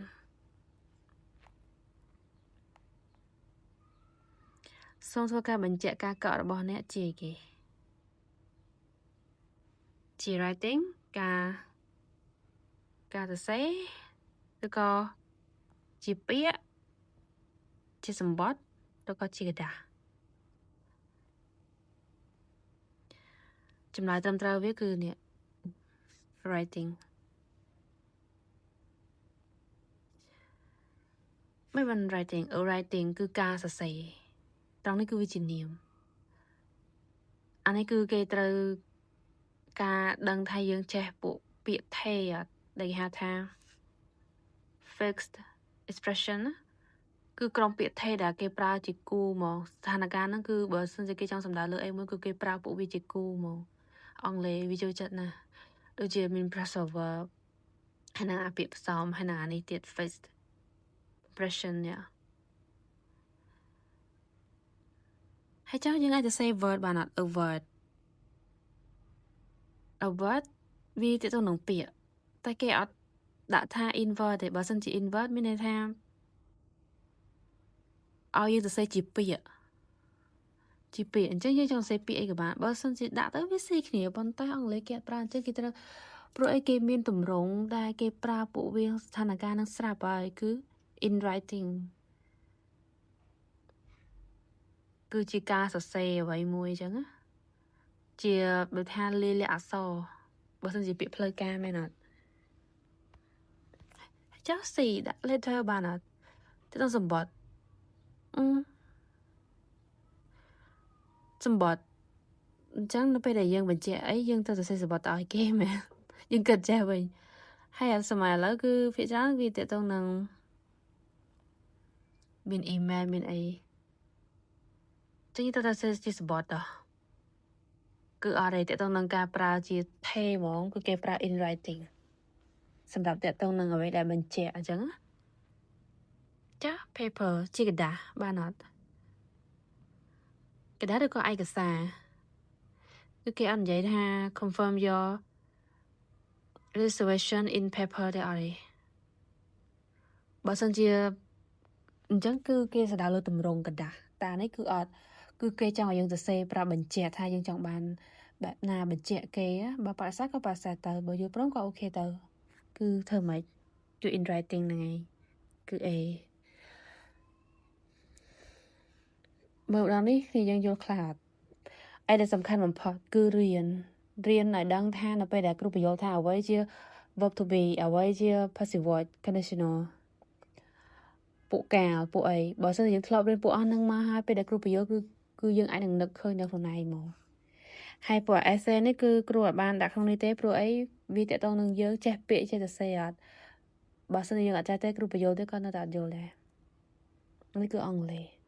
សូមធ្វើការបញ្ជាក់ការកក់របស់អ្នកជាអីគេជា writing ការសរសេរឬក៏ជាពាក្យជាសម្បត្តិឬក៏ជាក្រដាសចម្លើយត្រឹមត្រូវវាគឺនេះ writing មិនបាន writing a writing គឺការសរសេរត្រង់នេះគឺវាជានាមអានេះគឺគេត្រូវការដឹងថាយើងចេះពួកពាក្យថេអត់ដែលគេហៅថា fixed expression ណាគឺក្រុមពាក្យថេដែលគេប្រើជាគូហ្មងស្ថានភាពហ្នឹងគឺបើសិនជាគេចង់សំដៅលើអីមួយគឺគេប្រើពួកវាជាគូហ្មងអង់គ្លេសវាចូលចិត្តណាស់ដូចជាមាន phrasal verb ហើយនឹងអាពាក្យផ្សំហើយនឹងអានេះទៀត fixed expression នេះហើយចុះយើងអាចទៅ say word បានអត់ a word a word វាទាក់ទងនឹងពាក្យតែគេអត់ដាក់ថា in word ទេបើសិនជា in word មានន័យថាឲ្យយើងសរសេរជាពាក្យជាពាក្យអញ្ចឹងយើងចង់សរសេរពាក្យអីក៏បានបើសិនជាដាក់ទៅវាស៊ីគ្នាប៉ុន្តែអង់គ្លេសគេអត់ប្រើអញ្ចឹងគេត្រូវព្រោះអីគេមានទម្រង់ដែលគេប្រើពួកវាស្ថានភាពនឹងស្រាប់ហើយគឺ in writing គឺជាការសរសេរអ្វីមួយអញ្ចឹងណាជាដូចថាលាយលក្ខណ៍អក្សរបើសិនជាពាក្យផ្លូវការមែនអត់ចុះ C ដាក់ letter បានអត់ទៅដល់សម្បត្តិអឺសម្បត្តិអញ្ចឹងនៅពេលដែលយើងបញ្ជាក់អីយើងត្រូវសរសេរសម្បត្តិទៅឲ្យគេមែនយើងគិតចេះវិញហើយអាសម័យឥឡូវគឺភាគច្រើនវាទាក់ទងនឹងមានអ៊ីមែលមានអីចឹងយើងត្រូវតែសរសេរជាសម្បត្តិតោះគឺអត់ទេទាក់ទងនឹងការប្រើជាថេហ្មងគឺគេប្រើ in writing សម្រាប់ទាក់ទងនឹងអ្វីដែលបញ្ជាក់អញ្ចឹងណាចា paper ជាក្រដាសបានអត់ក្រដាសឬក៏ឯកសារគឺគេអត់និយាយថា confirm your reservation in paper ទេអត់ទេបើសិនជាអញ្ចឹងគឺគេសដៅលើទម្រង់ក្រដាសតែនេះគឺអត់គឺគេចង់ឲ្យយើងសរសេរប្រាប់បញ្ជាក់ថាយើងចង់បានបែបណាបញ្ជាក់គេបើបដិសេធក៏បដិសេធទៅបើយល់ព្រមក៏ okay ទៅគឺធ្វើម៉េចគឺ in writing ហ្នឹងឯងគឺ A មើលដល់នេះគឺយើងយល់ខ្លះអត់អីដែលសំខាន់បំផុតគឺរៀនរៀនឲ្យដឹងថានៅពេលដែលគ្រូបញ្យល់ថាអ្វីជា verb to be អ្វីជា passive voice conditional ពួកកាលពួកអីបើសិនជាយើងធ្លាប់រៀនពួកអស់ហ្នឹងមកហើយពេលដែលគ្រូបញ្យល់គឺគឺយើងអាចនឹងនឹកឃើញនៅខ្លួនឯងមកហើយពួក essay នេះគឺគ្រូអត់បានដាក់ក្នុងនេះទេព្រោះអីវាតកតងនឹងយើងចេះពាក្យចេះសរសេរអត់បើសិនជាយើងអត់ចេះទេគ្រូបញ្យល់ទេក៏នៅតែអត់យល់ដែរនេះគឺអង់គ្លេស